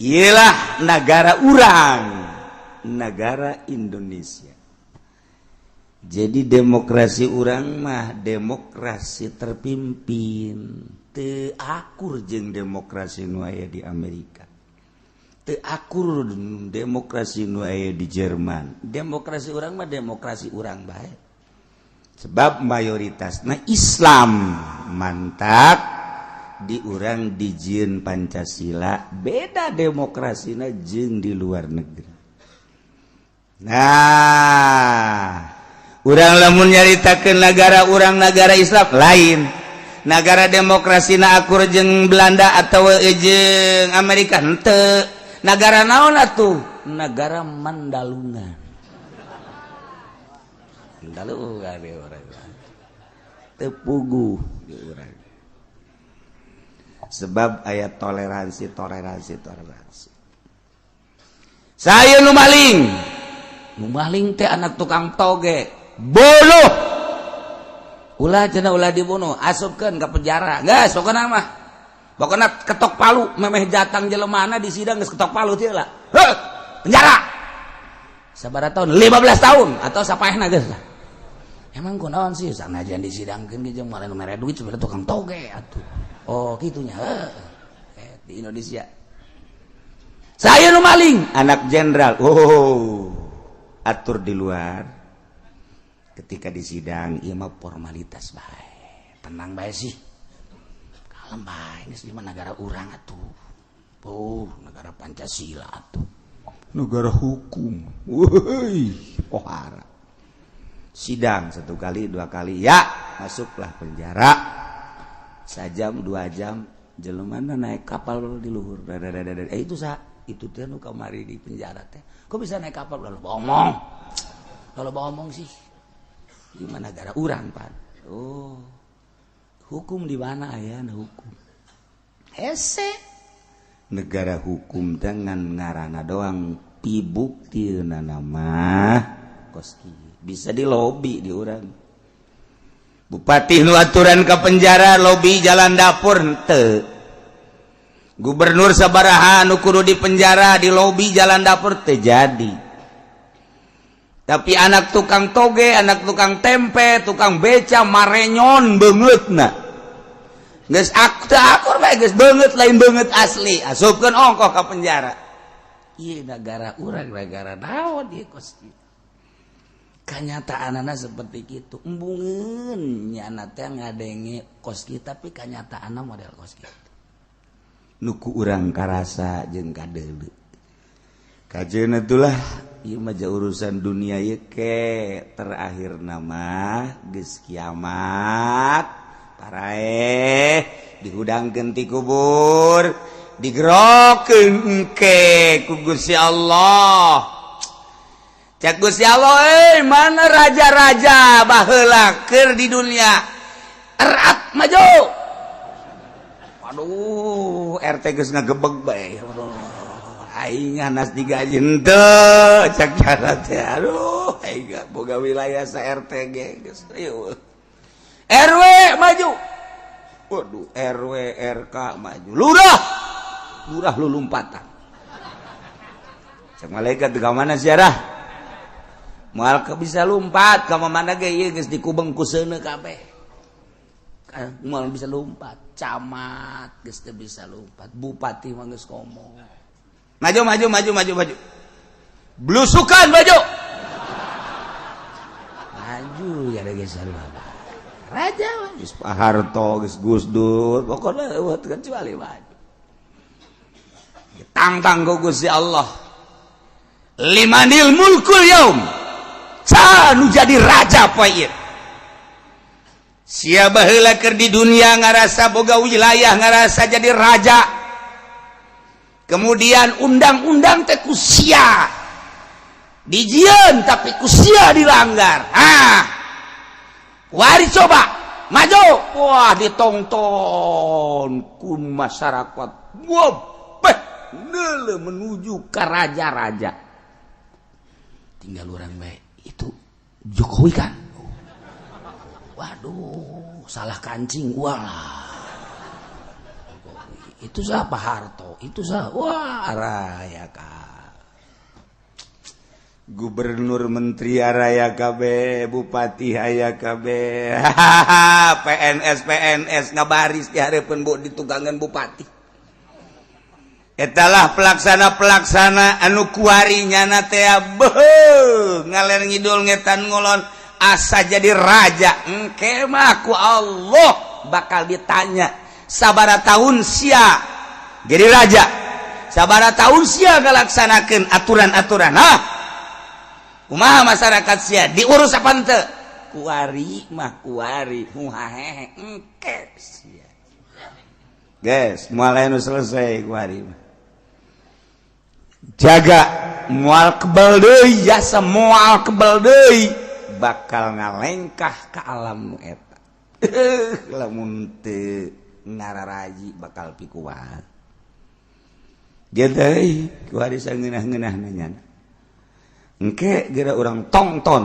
Iyalah negara urang, negara Indonesia. Jadi demokrasi urang mah demokrasi terpimpin, teu akur jeung demokrasi nu aya di Amerika. Teu akur demokrasi nu aya di Jerman. Demokrasi urang mah demokrasi urang bae, sebab mayoritas nah Islam. Mantap, di urang dijieun Pancasila, beda demokrasina jeung di luar negeri. Nah, urang lamun nyaritakeun negara urang negara Islam, lain negara demokrasi na akur jeung Belanda atau jeung Amerika, henteu. Negara naon atuh? Negara Mandalungan. Mandalungan di urang teu puguh di urang, sebab aya toleransi, toleransi, toleransi. Saya nu maling, nu maling teh anak tukang toge, bunuh. Ulah cenah, ulah dibunuh, asupkeun ke penjara. Geus, pokona mah, pokoknya ketok palu. Memeh jatang jelemana di sidang geus ketok palu teh lah. Heh, penjara sabaraha tahun? 15 tahun atau sapaehna geus lah. Emang kunaon sih? Sanajan disidangkeun ge jeung malah mere duit, sebenarnya tukang toge atuh. Oh, gitunya. Eh, di Indonesia saya nu maling anak jenderal, oh, atur. Di luar ketika disidang, ieu mah formalitas bae, tenang bae sih, kalem bae, geus di negara urang atuh. Oh, negara Pancasila atuh, negara hukum. Woi, pohara sidang satu kali, dua kali, ya masuklah penjara. Sajam 2 jam jelema naik kapal di luhur. Eh, itu sa itu teh nu kamari di penjara teh kok bisa naik kapal? Lalu ngomong, kalau ngomong sih di mana negara urang pan? Oh, hukum di mana ya? Hukum hese, negara hukum dengan ngarana doang, pibukti nama kos bisa di lobi. Di urang bupati nu aturan ke penjara lobi jalan dapur, henteu. Gubernur sabaraha nu kudu di penjara di lobi jalan dapur, terjadi. Tapi anak tukang toge, anak tukang tempe, tukang beca, marenyon beungeutna geus akur bae, geus beungeut lain beungeut asli, asupkeun ongkoh ka penjara. Ieu negara urang negara naon ieu kos kieu? Kanyataanana seperti itu. Embungeun nyana teh ngadenge kos kieu, tapi kanyataanna model kos kitu. Nu ku urang karasa jeung kadeuleu kajeun itulah. Ieu mah urusan dunia ieu ke terakhir nama geus kiamat, paraeh dihudangkeun ti kubur, digerokeun engke ku Gusti Allah. Cek Gusti Allah, "Eh, mana raja-raja baheula keur di dunia erat? Maju." Aduh, RT geus ngagebeg bae. Aing nas digaji henteu, cek cara teh. Aduh, aing boga wilayah sa RT ge geus rieuh. RW maju. Waduh, RW, RK maju. Lurah, lurah lulumpatan. Cek malaikat, "Ke mana ziarah?" "Moal ke bisa lompat ka mana ge, ieu geus dikubeng ku seuneu kabeh. Moal bisa lompat." Camat geus teu bisa lompat, bupati mah geus ngomong, "Maju, maju, maju, maju, maju, blusukan, maju, maju." Ya geus raja geus Pak Harto, geus Gus Dur, pokoknya kecuali maju. Tangtang ku Gusti Allah, "Limanil mulkul yaum? Saha nu jadi raja poe ieu? Sia baheula keur di dunia ngarasa boga wilayah, ngarasa jadi raja, kemudian undang-undang teh ku sia dijieun, tapi ku sia dilanggar. Ah, wari coba maju." Wah, ditongton ku masyarakat. Wah, beh, menuju ke raja-raja. Tinggal orang baik itu Jokowi kan. Waduh, salah kancing. Wah, itu siapa? Harto itu siapa? Wah, raya kah? Gubernur, menteri araya KB, bupati aya KB, PNS PNS ngabaris di hadapan bu di tugangan bupati. Etalah pelaksana-pelaksana anu kuari nyana teh beuh ngaler ngidul ngetan ngolon asa jadi raja. Engke mah ku Allah bakal ditanya sabara tahun sia jadi raja, sabara tahun sia ngalaksanakeun aturan-aturan. Hah, kumaha masyarakat sia diurus apa henteu? Kuari mah kuari muhahehe engke sia. Guys, moal anu selesai kuari mah. Jaga moal kebal deui, jasa moal kebal deui, bakal ngalengkah ke alam nu eta. Lamun teu ngararaji bakal pikuat. Gitu kuari sangeunah-ngeunah nya. Engke geura urang tongton.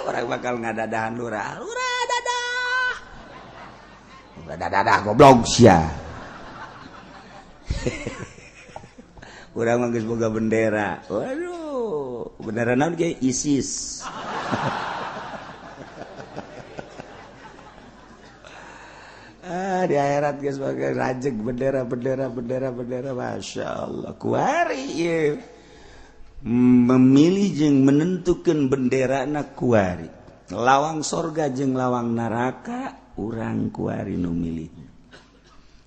Urang bakal ngadadahan lurah. Lurah dadah. Lurah dadah goblok sia. Urang mah geus boga bendera. Waduh, bendera naon ge ISIS. Ah, di akhirat geus boga rajeg bendera bendera bendera bendera, Masya Allah. Kuari ieu memilih jeung menentukan bendera na kuari. Lawang sorga jeung lawang neraka urang kuari nu milih.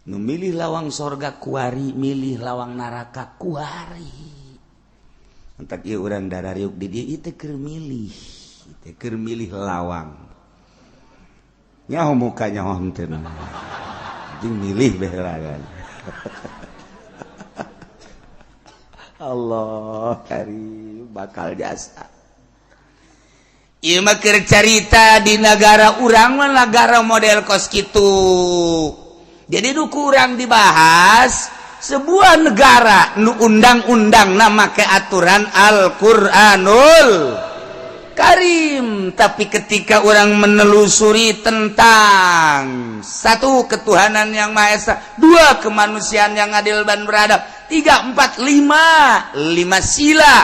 Nu milih lawang sorga kuari, milih lawang neraka kuari. Entak ieu urang darariuk di dieu ieu teh keur milih, teh keur milih lawang. Nyaho muka nyaho henteu. Jeung milih beh kan. Allah karim bakal jasa. Ieu mah keur carita di nagara urang mah nagara model kos kitu. Jadi nu kurang dibahas sebuah negara nu undang-undang nama ke aturan Al-Qur'anul Karim, tapi ketika orang menelusuri tentang satu ketuhanan yang Maha Esa, dua kemanusiaan yang adil dan beradab, 3, 4, 5, 5 sila,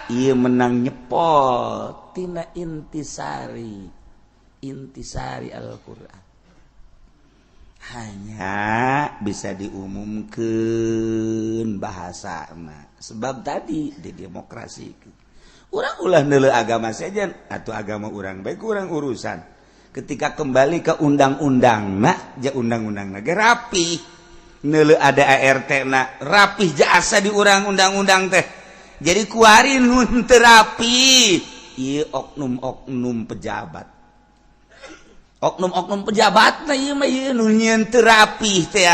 ia menang nyepot tina intisari, intisari Al-Qur'an. Hanya bisa diumumkan bahasa sebab tadi di demokrasi urang ulah neuleuh agama saja atau agama urang baik kurang urusan. Ketika kembali ke undang-undang na ja undang-undang na ge rapi neuleuh ada ART na rapih jasa di urang undang-undang teh. Jadi kuari nu teu rapi ieu oknum-oknum pejabat. Oknum-oknum pejabat na ieu mah ieu nu nyieun teu rapih teh.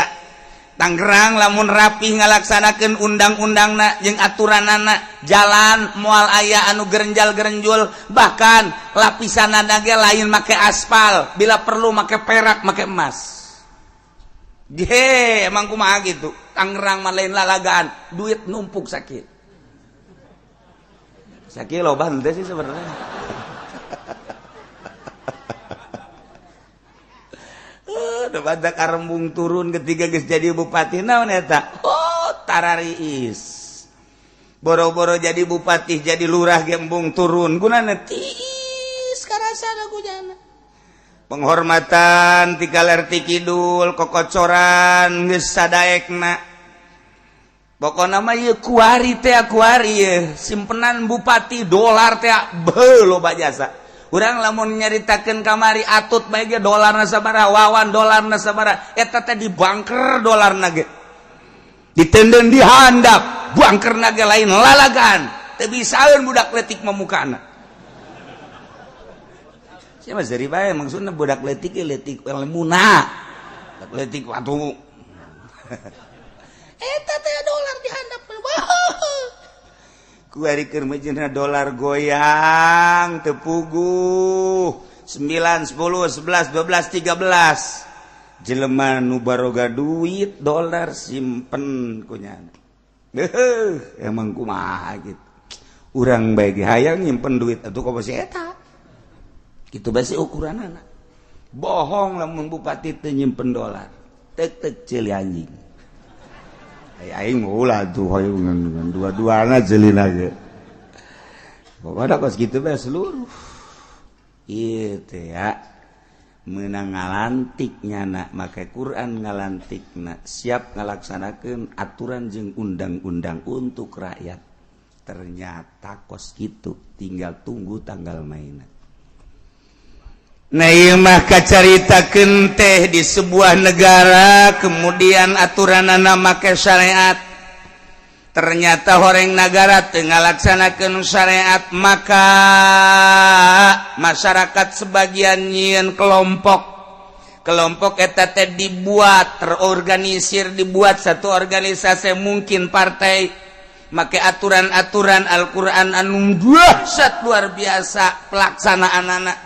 Tangerang lamun rapih ngalaksanakeun undang-undangna jeung aturanana, jalan moal aya anu gerenjal-gerenjul, bahkan lapisanana ge lain make aspal, bila perlu make perak, make emas. Ge emang kumaha gitu. Tangerang mah lain lalagaan, duit numpuk sakit. Sakit loba henteu sih sebenarnya. Udah karembung turun ketika geus jadi bupati naon eta? Oh, tarariis. Boro-boro jadi bupati, jadi lurah gembung turun. Gunana tiis karasana gunana. Penghormatan ti kaler ti kidul kokocoran geus sadaekna. Pokona mah ieu kuari teh kuari ieu simpenan bupati dolar teh beuh loba jasa. Urang lamun nyaritakeun kamari atut bae ge dolarna sabaraha, wawan dolarna sabaraha, eta teh di bangker dolarna ge. Ditenden di handap, bangkerna ge lain lalagan. Teu bisaeun budak leutik mamukana. Sia mah seuri bae maksudna budak leutik ge leutik ilmuna. Budak leutik atuh. Eta teh dolar di handap. Kuari keur meujeuhna dolar goyang teu puguh 9 10 11 12 13 jelema nu baroga duit dolar simpen kunyana. Heuh, emang kumaha gitu. Urang bae ge hayang nyimpen duit atuh komo si eta. Kitu bae si ukuranana. Bohong lamun bupati teu nyimpen dolar. Tek-tek ceuli anjing. Aing ulah tuh hoyong dua-duana jelina ge. Pokoknya kos gitu bae seluruh. Ieu teh ya. Menang ngalantik nyana make Quran ngalantikna siap ngalaksanakeun aturan jeung undang-undang untuk rakyat. Ternyata kos kitu, tinggal tunggu tanggal mainan. Nah ieu mah kacaritakeun teh di sebuah negara kemudian aturanana make syariat. Ternyata horeng negara teu ngalaksanakeun syariat, maka masyarakat sebagian nyieun kelompok. Kelompok eta teh dibuat terorganisir, dibuat satu organisasi, mungkin partai, make aturan-aturan Al-Qur'an anu dahsyat luar biasa pelaksanaan anak.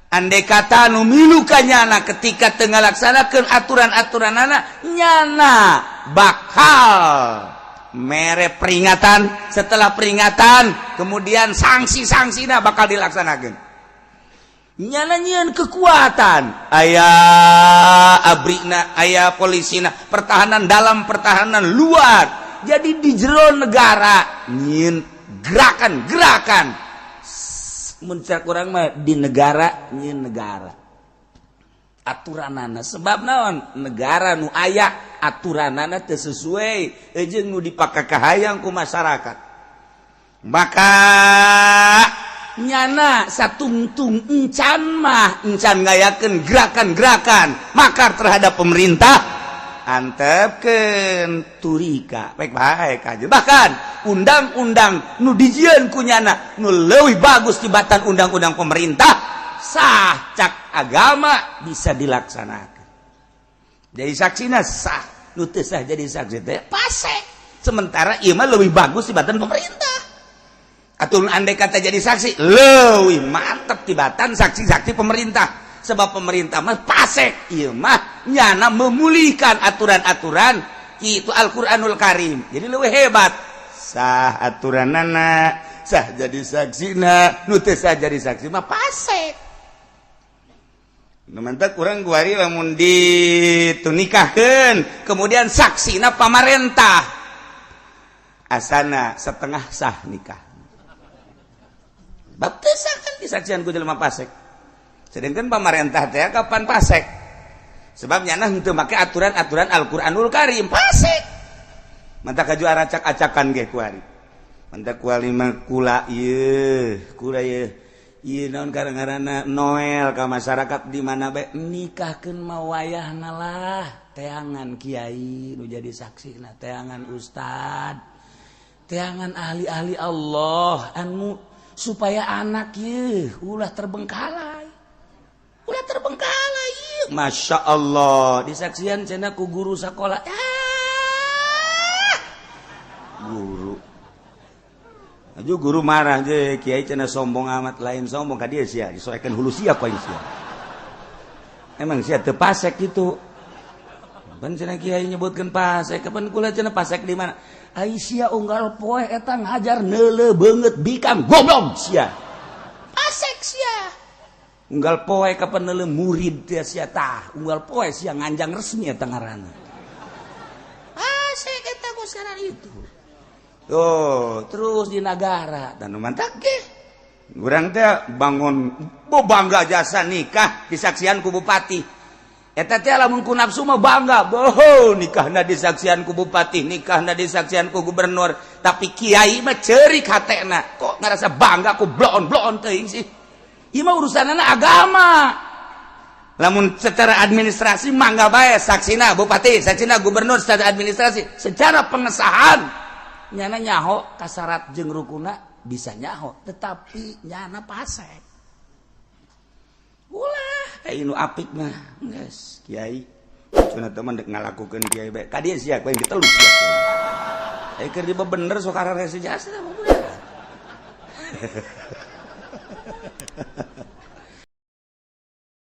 Andai kata nu milu ka nyana ketika teu ngalaksanakeun aturan-aturan anak nyana bakal mere peringatan, setelah peringatan kemudian sanksi-sanksina bakal dilaksanakan. Nyana nyieun kekuatan, aya abrina, aya polisina, pertahanan dalam, pertahanan luar. Jadi di jero negara nyieun gerakan-gerakan. Mun cek urang mah di negara nyieun negara aturanana, sebab naon? Negara nu aya aturanana teu sesuai jeung nu dipakakahayang ku masyarakat, maka nyana satungtung encan mah encan ngayakeun gerakan-gerakan makar terhadap pemerintah, antepkeun turika baik-baik aja. Bahkan undang-undang nu dijieun ku nyana nu leuwih bagus tibatan undang-undang pemerintah, sah cak agama, bisa dilaksanakan, jadi saksina sah. Nu teu sah jadi saksi teh pasek, sementara ieu mah leuwih bagus tibatan pemerintah. Atau andai kata jadi saksi leuwih mantep tibatan saksi-saksi pemerintah, sebab pemerintah mah pasek, ieu mah nyana memulihkan aturan-aturan itu Al-Qur'anul Karim, jadi leuwih hebat. Sah aturanana, sah jadi saksina. Nu teu sah jadi saksi mah pasek. Nu mantak urang kuari lamun ditunikahkeun kemudian saksina pamarentah, asana setengah sah nikah. Bab teu sah kan disaksian ku jelema pasek, sedangkan pamarentah teh kapan pasek, sebab nyana henteu make aturan-aturan Al-Qur'anul Karim, pasek. Mantak kaju aracak-acakan ge kuari. Mantak kuari mah kula ieu, kula ieu. Ieu naon ngaranna, Noel ka masyarakat di mana bae, nikahkeun mah wayahna lah teangan kiai nu jadi saksina, teangan ustad, teangan ahli-ahli Allah anu supaya anak ye ulah terbengkalai, ulah terbengkalai ieu. Masya Allah, disaksian cenah ku guru sekolah. Ah, guru. Aju guru marah je, kiai cenah sombong amat. Lain sombong ka dia sia, disoekeun hulu sia ku aing sia. Emang sia teu pasek gitu. Pan cenah kiai nyebutkeun pasek, kapan kula cenah pasek di mana? Ai sia unggal poe eta ngajar neuleuh beungeut bikang, goblok sia. Pasek sia. Unggal poe kapan neuleuh murid teh sia tah, unggal poe sia nganjang resmi eta ngaranna. Pasek eta ku sekarang itu. Tuh, terus di negara dan mantak ge. Urang teh bangun bo bangga jasa nikah disaksian ku bupati. Eta teh lamun ku nafsu mah bangga, boho nikahna disaksian ku bupati, nikahna disaksian ku gubernur. Tapi kiai mah ceurik hatena, kok ngerasa bangga ku bloon-bloon teuing sih. Ieu mah urusanana agama. Lamun secara administrasi mangga bae saksina bupati, saksina gubernur secara administrasi, secara pengesahan nyana nyaho kasarat jeung rukuna bisa nyaho, tetapi nyana pasek. Ulah nu apik mah geus kiai cenah teman dek ngalakukeun kiai bae ka dieu sia ku aing diteluk sia. Ai keur bener sok ararese jasa mah budak.